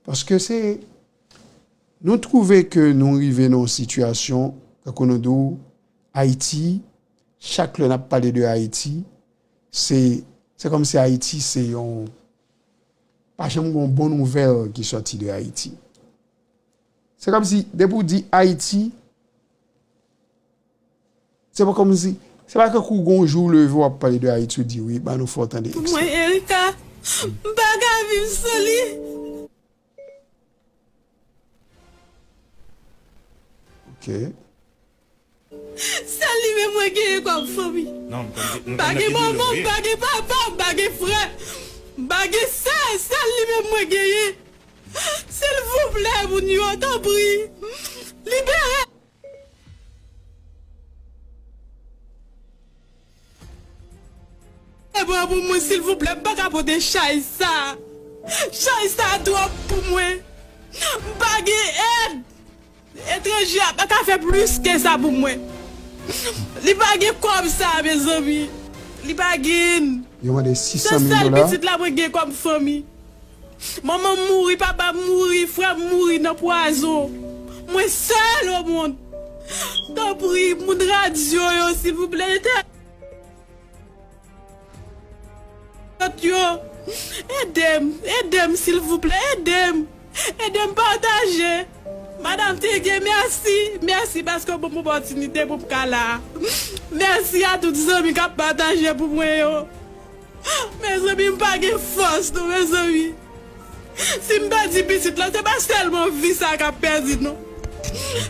Paske se, nou twouve ke nou rive nan yon sitiyasyon, tankou nou di w, Ayiti, chak lè n ap pale de Ayiti, se, se kòmsi Ayiti se yon, pa janm gen yon bon nouvèl ki sòti de Ayiti. Se kòmsi, depi w di Ayiti, se pa kòmsi, se pa tankou gon jou w leve w ap pale de Ayiti, w di, wi, ban nou fè w tande ekstrè. Mwen, Erika, m pa ka viv san li. Ok. Sèl li menm mwen genyen kòm fanmi. M pa gen manman, m pa gen papa, m pa gen frè, m pa gen sè, sèl li menm mwen genyen. Silvouplè, moun yo, tanpri, libere. E pran pou mwen, silvouplè, m pa ka pote chay sa. Chay sa twòp pou mwen. M pa gen èd. Etranje a pa ka fè plis ke sa pou mwen. Li pa gen kòb sa, mezanmi. Li pa gen. Yo mande sis san mil dola. Se sèl pitit la mwen gen kòm fanmi. Manman m mouri, papa m mouri, frè m mouri nan pwazon. Mwen sèl o mond. Tanpri, moun radyo yo, silvouplè, entènot yo, ede m, ede m, silvouplè, ede m. Ede m pataje. Madanm Teddy, mèsi. Mèsi paske w ban m opòtinite pou m ka la. Mèsi a tout zanmi k ap pataje pou mwen yo. Mezanmi, m pa gen fòs non, mezanmi. Si m pèdi pitit la, se pa sèlman vi sa k ap pèdi non.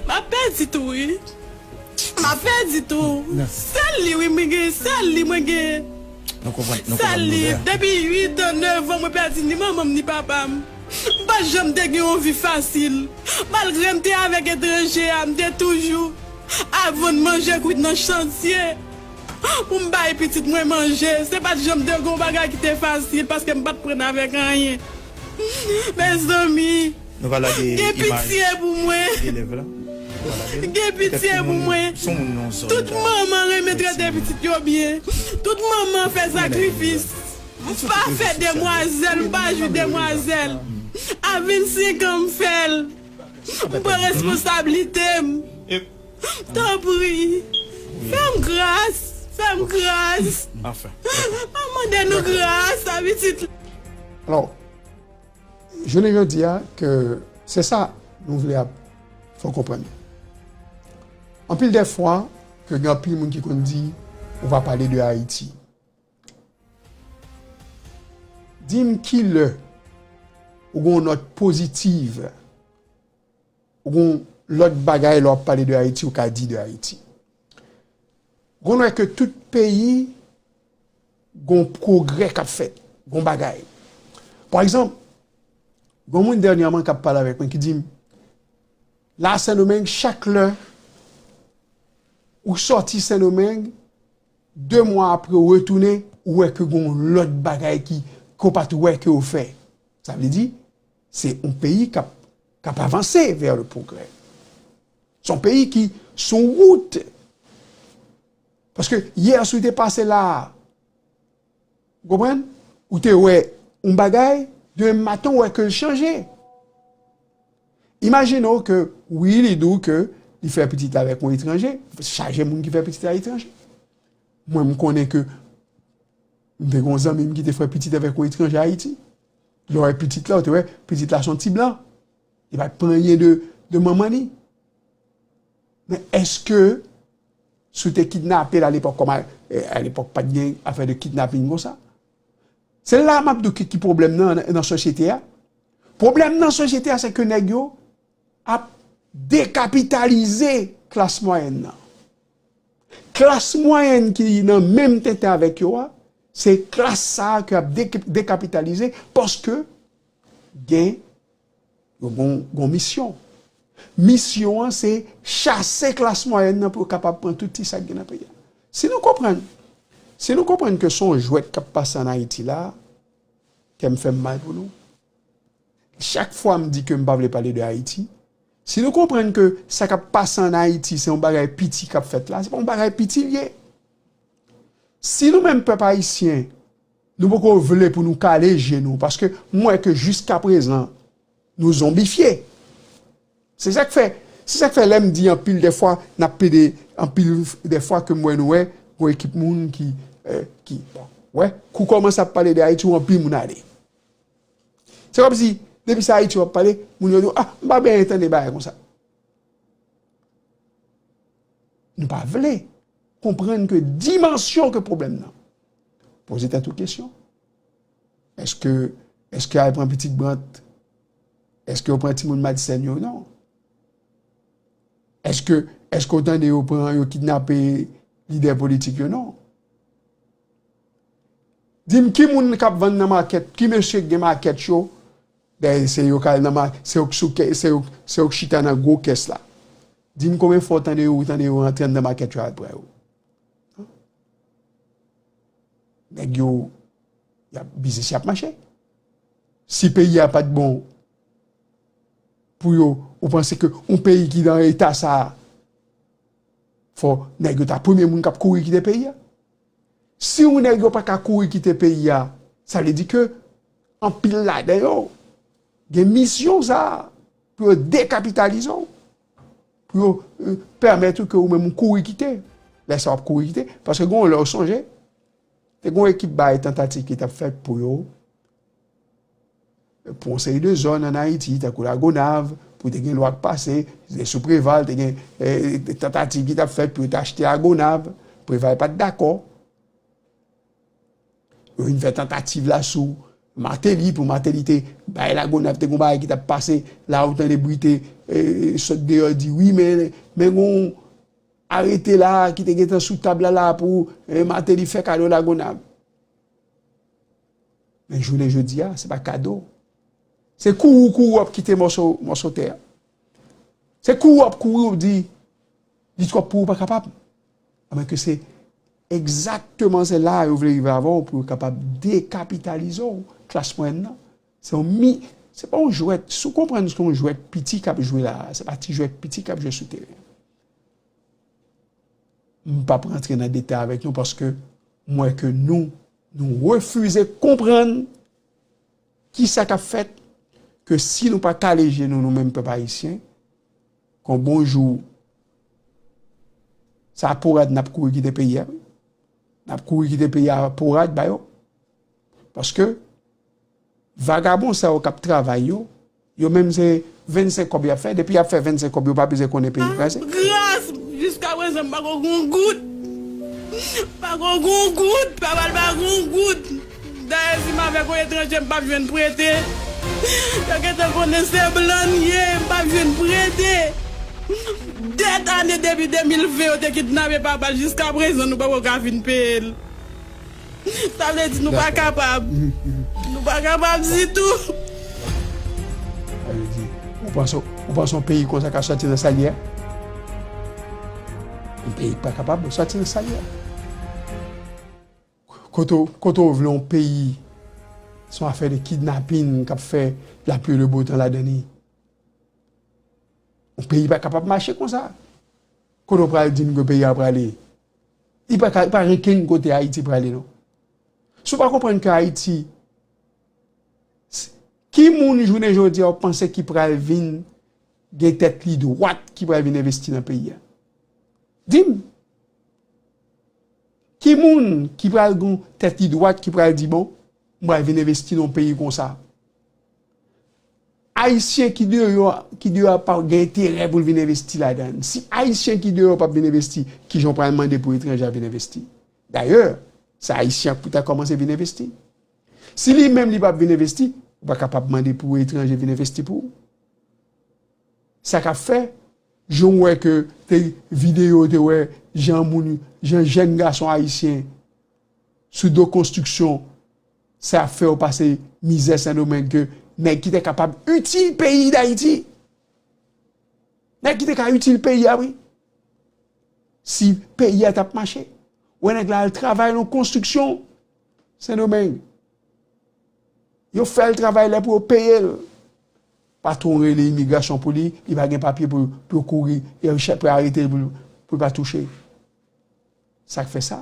M ap pèdi tou, wi. M ap pèdi tou. Sèl li, wi, mwen gen. Sèl li, mwen gen. Nou konprann, nou konprann doulè. Depi uit an, nèf an, mwen pèdi ni manman m, ni papa m. M pa janm te gen yon vi fasil. Malgre m te avèk etranje a, m te toujou ap vann manje kwit nan chantye pou m bay pitit mwen manje. Se pa t janm te gen yon bagay ki te fasil, paske m pa t pran avèk anyen. Mezanmi, gen pitye pou mwen. Gen pitye pou mwen. Tout manman renmen trete pitit yo byen. Tout manman fè sakrifis. M pa fè demwazèl, m pa jwi demwazèl. A vennsenk an m fè l. M pran responsablite m. Tanpri, fè m gras, fè m gras. M ap mande nou gras a pitit la. Alors, jounen jodi a ke se sa nou vle ap fè w konprann. Anpil de fwa ke gen anpil moun ki konn di ou pa pale de Ayiti. Di m ki lè ou gen yon nòt pozitiv, ou gen yon lòt bagay lè w ap pale de Ayiti ou ka di de Ayiti. Ou konn wè ke tout peyi gen yon pwogrè k ap fèt, gen yon bagay. Pa egzanp, gen yon moun dènyèman k ap pale avèk mwen ki di m, la Sendomeng, chak lè ou sòti Sendomeng, de mwa apre ou retounen, ou wè ke gen yon lòt bagay ki, ke w pa t wè ke w fè. Sa vle di, se yon peyi k ap, k ap avanse vers le progrès. Se yon peyi ki sou wout. Paske yè si w te pase la a, ou konprann? Ou te wè yon bagay, demen maten w wè ke l chanje. Imajine w ke, wi, li di w ke li fè pitit la avèk yon etranje, chaje moun ki fè pitit la etranje. Mwen, m konnen ke m te gen yon zanmi m ki te fè pitit avèk yon etranje Ayiti. Lè w wè pitit la, ou te wè pitit la se yon ti blan. Li pa t pran anyen de, de manman li. Men èske si w te kidnape l alepòk, kòm a, eh, alepòk pa t gen afè de kidnaping konsa? Se la m ap di w ki, ki pwoblèm nan, nan, nan sosyete a. Pwoblèm nan sosyete a, se ke nèg yo ap dekapitalize klas mwayèn nan. Klas mwayèn ki nan menm tenten avèk yo a, se klas sa a ke ap dek-, dekapitalize paske gen, yo gen, gen misyon. Misyon an se chase klas mwayèn nan pou yo kapab pran tout ti sa k gen nan peyi a. Si nou konprann, si nou konprann ke se yon jwèt k ap pase ann Ayiti la, kè m fè m mal pou nou. Chak fwa m di ke m pa vle pale de Ayiti, si nou konprann ke sa k ap pase ann Ayiti se yon bagay piti k ap fèt la, se pa yon bagay piti l ye. Si nou menm pèp ayisyen, nou poko vle pou nou kale je nou, paske m wè ke jiskaprezan, nou zonbifye. Se sa k fè, se sa k fè lè m di anpil de fwa, n ap pede anpil de fwa ke m wè nou wè, gon ekip moun ki, eh, ki, bon, wè, kou kòmanse ap pale de Ayiti, ou anpil moun ale. Se kòmsi, depi se Ayiti w ap pale, moun yo di w, ah, m pa byen tande bagay konsa. Nou pa vle konprann ke dimansyon ke pwoblèm nan. Poze tèt ou kesyon. Èske, èske al pran pitit Brant? Èske yo pran timoun Madisèn yo? Non. Èske, èske w tande yo pran, yo kidnape lidè politik yo? Non. Di m ki moun k ap vann nan makèt, ki mesye k gen makèt yo, dayè se yo k al nan ma-, se yo k sou kè-, se yo, se yo k chita nan gwo kès la. Di m konbyen fwa w tande yo, ou tande yo rantre anndan makèt yo al pran yo. Nèg yo, y ap, biznis y ap mache. Si peyi a pa t bon pou yo, ou panse ke yon peyi ki nan eta sa a, fò nèg yo ta premye moun k ap kouri kite peyi a? Si yon nèg yo pa ka kouri kite peyi a, sa vle di ke anpil ladan yo, gen misyon sa a, pou yo dekapitalize w, pou yo, euh, pèmèt ou ke ou menm ou kouri kite. Lè sa w ap kouri kite, paske gen yon lè w sonje, te gen yon ekip bay tantativ ki t ap fèt pou yo, pou yon seri de zòn ann Ayiti, tankou Lagonav, pou te gen lwa k pase, te sou Preval, te gen, eh, tantativ ki t ap fèt pou yo te achte Lagonav. Preval pa t dakò. Yo vin fè tantativ la sou Martelly, pou Martelly te bay Lagonav, te gen yon bagay ki t ap pase la, ou tande bri te, eh, sot deyò di, wi, men, men gen yon arete la ki te gentan sou tab la, la pou, eh, Martelly fè kado Lagonav. Men jounen jodi a, se pa kado. Se kouri w kouri w ap kite mòso, mòso tè a. Se kouri w ap kouri w ap di, li twòp pou ou, pa kapab. Amwenke se egzakteman se la yo vle rive avè w pou yo kapab dekapitalize w, klas mwayèn nan. Se yon mi, se pa yon jwèt. Si w konprann se yon jwèt piti k ap jwe la, se pa ti jwèt piti k ap jwe sou teren. M p ap rantre nan detay avèk nou paske m wè ke nou, nou refize konprann kisa k ap fèt, ke si nou pa kale je nou, nou menm pèp ayisyen, kon bon jou, sa pou rad n ap kouri kite peyi a, wi. N ap kouri kite peyi a pou rad ba yo. Paske vagabon sa yo k ap travay yo, yo menm se vennsenk kòb y ap fè. Depi y ap fè vennsenk kòb, yo pa bezwen konnen peyi kraze. Gras, jiska prezan, m pako gen yon goud. M pako gen yon goud, pa pral pa gen yon goud. Dayè, si m avèk yon etranje, m p ap jwenn prete. Yo gentan konnen se blan n ye, m p ap jwenn prete. Dèt ane depi de mil ven yo te kidnape papa l, jiska prezan, nou pako ka fin peye l. Sa vle di nou pa kapab. Nou pa kapab ditou. Sa vle di, ou panse, ou panse yon peyi konsa ka sòti nan sa l ye a? Yon peyi pa kapab sòti nan sa l ye a. Kote, kote w vle yon peyi, se yon afè de kidnapin k ap fè lapli e le bo tan ladan li. Yon peyi pa kapab mache konsa. Kote w pral di m ke peyi a prale? Li pa ka, li pa gen kenn kote Ayiti prale, non. Si w pa konprann ke Ayiti, s-, ki moun jounen jodi a w panse ki pral vin gen tèt li dwat, ki pral vin envesti nan peyi a? Di m. Ki moun ki pral gen tèt li dwat, ki pral di, bon, m pral vin envesti nan yon peyi konsa? Ayisyen ki deyò, ki deyò a pa gen enterè pou l vin envesti ladan l. Si Ayisyen ki deyò p ap vin envesti, kijan w pral mande pou etranje a vin envesti? Dayè, se Ayisyen an pou ta kòmanse vin envesti. Si li menm li p ap vin envesti, ou pa kapab mande pou etranje vin envesti pou ou. Sa k ap fè, jan w wè ke te videyo, te wè jan moun, jan jèn gason ayisyen sou do konstriksyon, sa ap fè yo pase mizè Sendomeng, ke nèg ki te kapab itil peyi Dayiti. Nèg ki te ka itil peyi a, wi. Si peyi a t ap mache. Ou wè nèg la al travay nan konstriksyon Sendomeng. Yo fè l travay lè pou yo peye l. Patwon rele imigrasyon pou li, li pa gen papye pou, pou yo kouri, yo chè pou arete l pou, pou l pa touche. Sa k fè sa?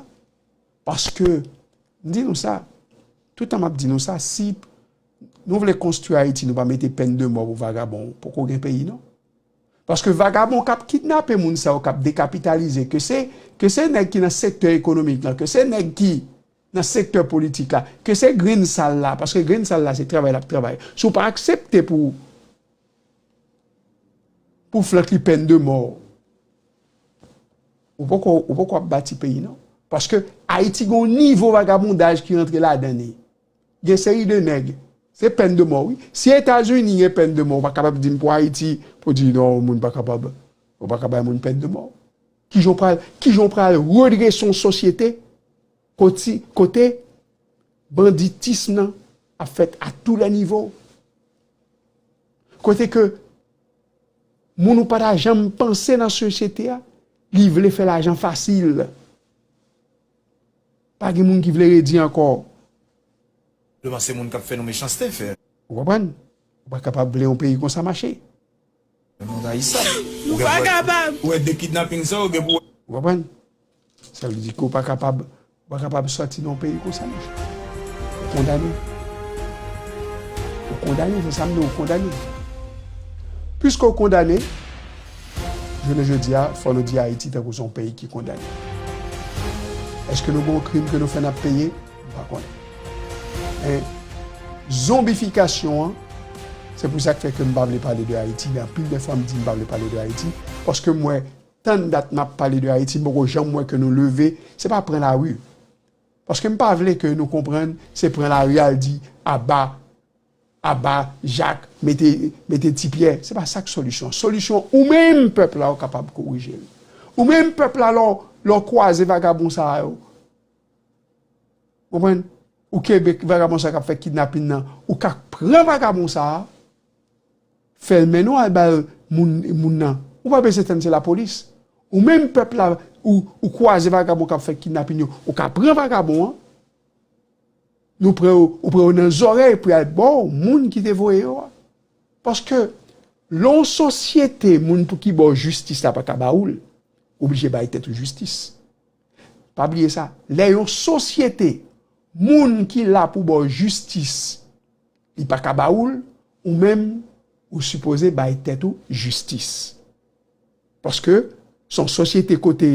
Paske, m di nou sa, tout tan m ap di nou sa, si nou vle konstwi Ayiti, nou pa mete pèn de mò pou vagabon, poko gen peyi, non. Paske vagabon k ap kidnape moun sa yo, k ap dekapitalize, ke se, ke se nèg ki nan sektè ekonomik lan, ke se nèg ki nan sektè politik la, ke se grenn sal la, paske grenn sal la se travay l ap travay. Si w pa aksepte pou, pou flank li pèn de mò, ou poko, ou poko ap bati peyi, non. Paske Ayiti gen yon nivo vagabondaj ki rantre ladan li. Gen seri de nèg, se pèn de mò, wi. Si Etazini gen pèn de mò, ou pa kapab di m pou Ayiti, pou di non, moun pa kapab, ou pa ka bay moun pèn de mò. Kijan w pral, kijan w pral redrese yon sosyete kote, kote banditism nan ap fèt a tou lè nivo? Kote ke moun ou pa ta janm panse nan sosyete a, li vle fè lajan fasil. Pa gen moun ki vle redi ankò. Devan se moun k ap fè nou mechanste, frè. Ou konprann? Ou pa kapab vle yon peyi konsa mache. Nan mond ayisyen. Nou pa kapab. Ou wè de kidnaping sa yo gen pou. Ou konprann? Sa vle di ke ou pa kapab, ou pa kapab sòti nan yon peyi konsa, monchè. Ou kondane. Ou Kondane, se sa m di w, kondane. Piske w kondane, jounen jodi a, fò nou di Ayiti tankou se yon peyi ki kondane. Èske nou gen yon krim ke nou fè n ap peye? M pa konnen. Men, zonbifikasyon an, se pou sa k fè ke m pa vle pale de Ayiti, gen anpil de fwa m di m pa vle pale de Ayiti, paske m wè, tann dat m ap pale de Ayiti, m poko janm wè ke nou leve, se pa pran lari. Paske m pa vle ke nou konprann, se pran lari al di, aba, aba Jak, mete, mete Ti Pyè. Se pa sa k solisyon. Solisyon, ou menm pèp la, ou kapab korije l. Ou menm pèp la, lè w, lè w kwaze vagabon sa a yo. Konprann? Ou kenbe vagabon sa k ap fè kidnapin nan. Ou ka pran vagabon sa a, fè l mennen w al bay moun, moun nan. Ou pa bezwen tann se lapolis. Ou menm pèp la, ou, ou kwaze vagabon k ap fè kidnapin yo. Ou ka pran vagabon an, nou pran yo, ou pran yo nan zòrèy pou y al ba w moun ki te voye yo a. Paske lè yon sosyete, moun pou ki ba w jistis la pa ka ba ou l, ou oblije bay tèt ou jistis. Pa bliye sa, lè yon sosyete, moun ki la pou ba w jistis, li pa ka ba ou l, ou menm, ou sipoze bay tèt ou jistis. Paske se yon sosyete kote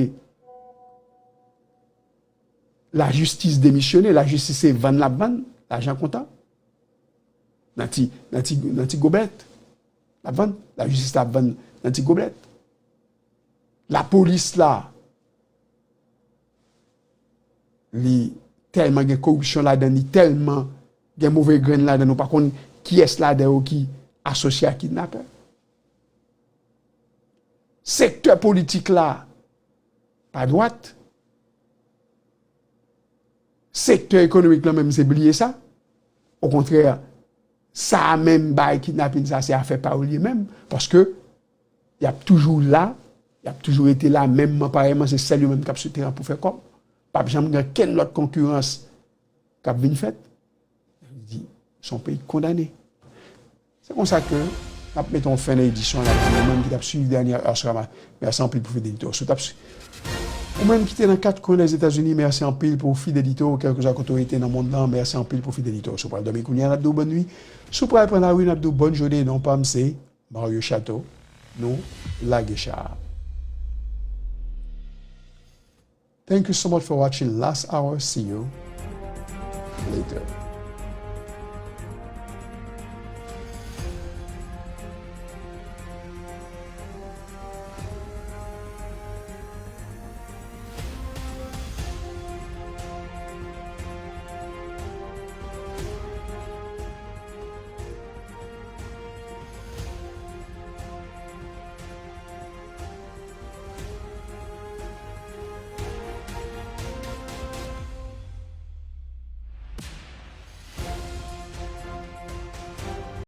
lajistis demisyone, lajistis se vann l ap vann, lajan kontan. Nan ti, nan ti, nan ti gobèt. L ap vann, lajistis la ap vann nan ti gobèt. Lapolis la, li tèlman gen koripsyon ladan, li tèlman gen move grenn ladan, nou pa konn kiyès ladan yo ki asosye ak kidnapè. Sektè politik la pa dwat. Sektè ekonomik lan menm se bliye sa. Okontrè, sa a menm bay kidnapin sa se afè pa yo li ye menm. Paske y ap toujou la, y ap toujou rete la menmman parèyman, se sèl yo menm k ap sou teren pou fè kòb. P ap janm gen kenn lòt konkirans k ap vin fèt. Sa vle di, se yon peyi kondane. Se konsa ke n ap mete yon fen nan edisyon an la pou nou menm ki t ap swiv Dènye Aswama. Mèsi anpil pou fidelite w. Si w t ap swi-, ou menm ki te nan kat kwen Lèzetazini, mèsi anpil pou fidelite w, kèlkeswa kote w rete nan mond lan, mèsi anpil pou fidelite w. Si w pral dòmi kounye a, n ap di w bòn nwi. Si w pral pran lari, n ap di w bòn jounen. Non pa m se Mario Chateau. Nou lage cha a. Thank you so much for watching Last Hour. See you later.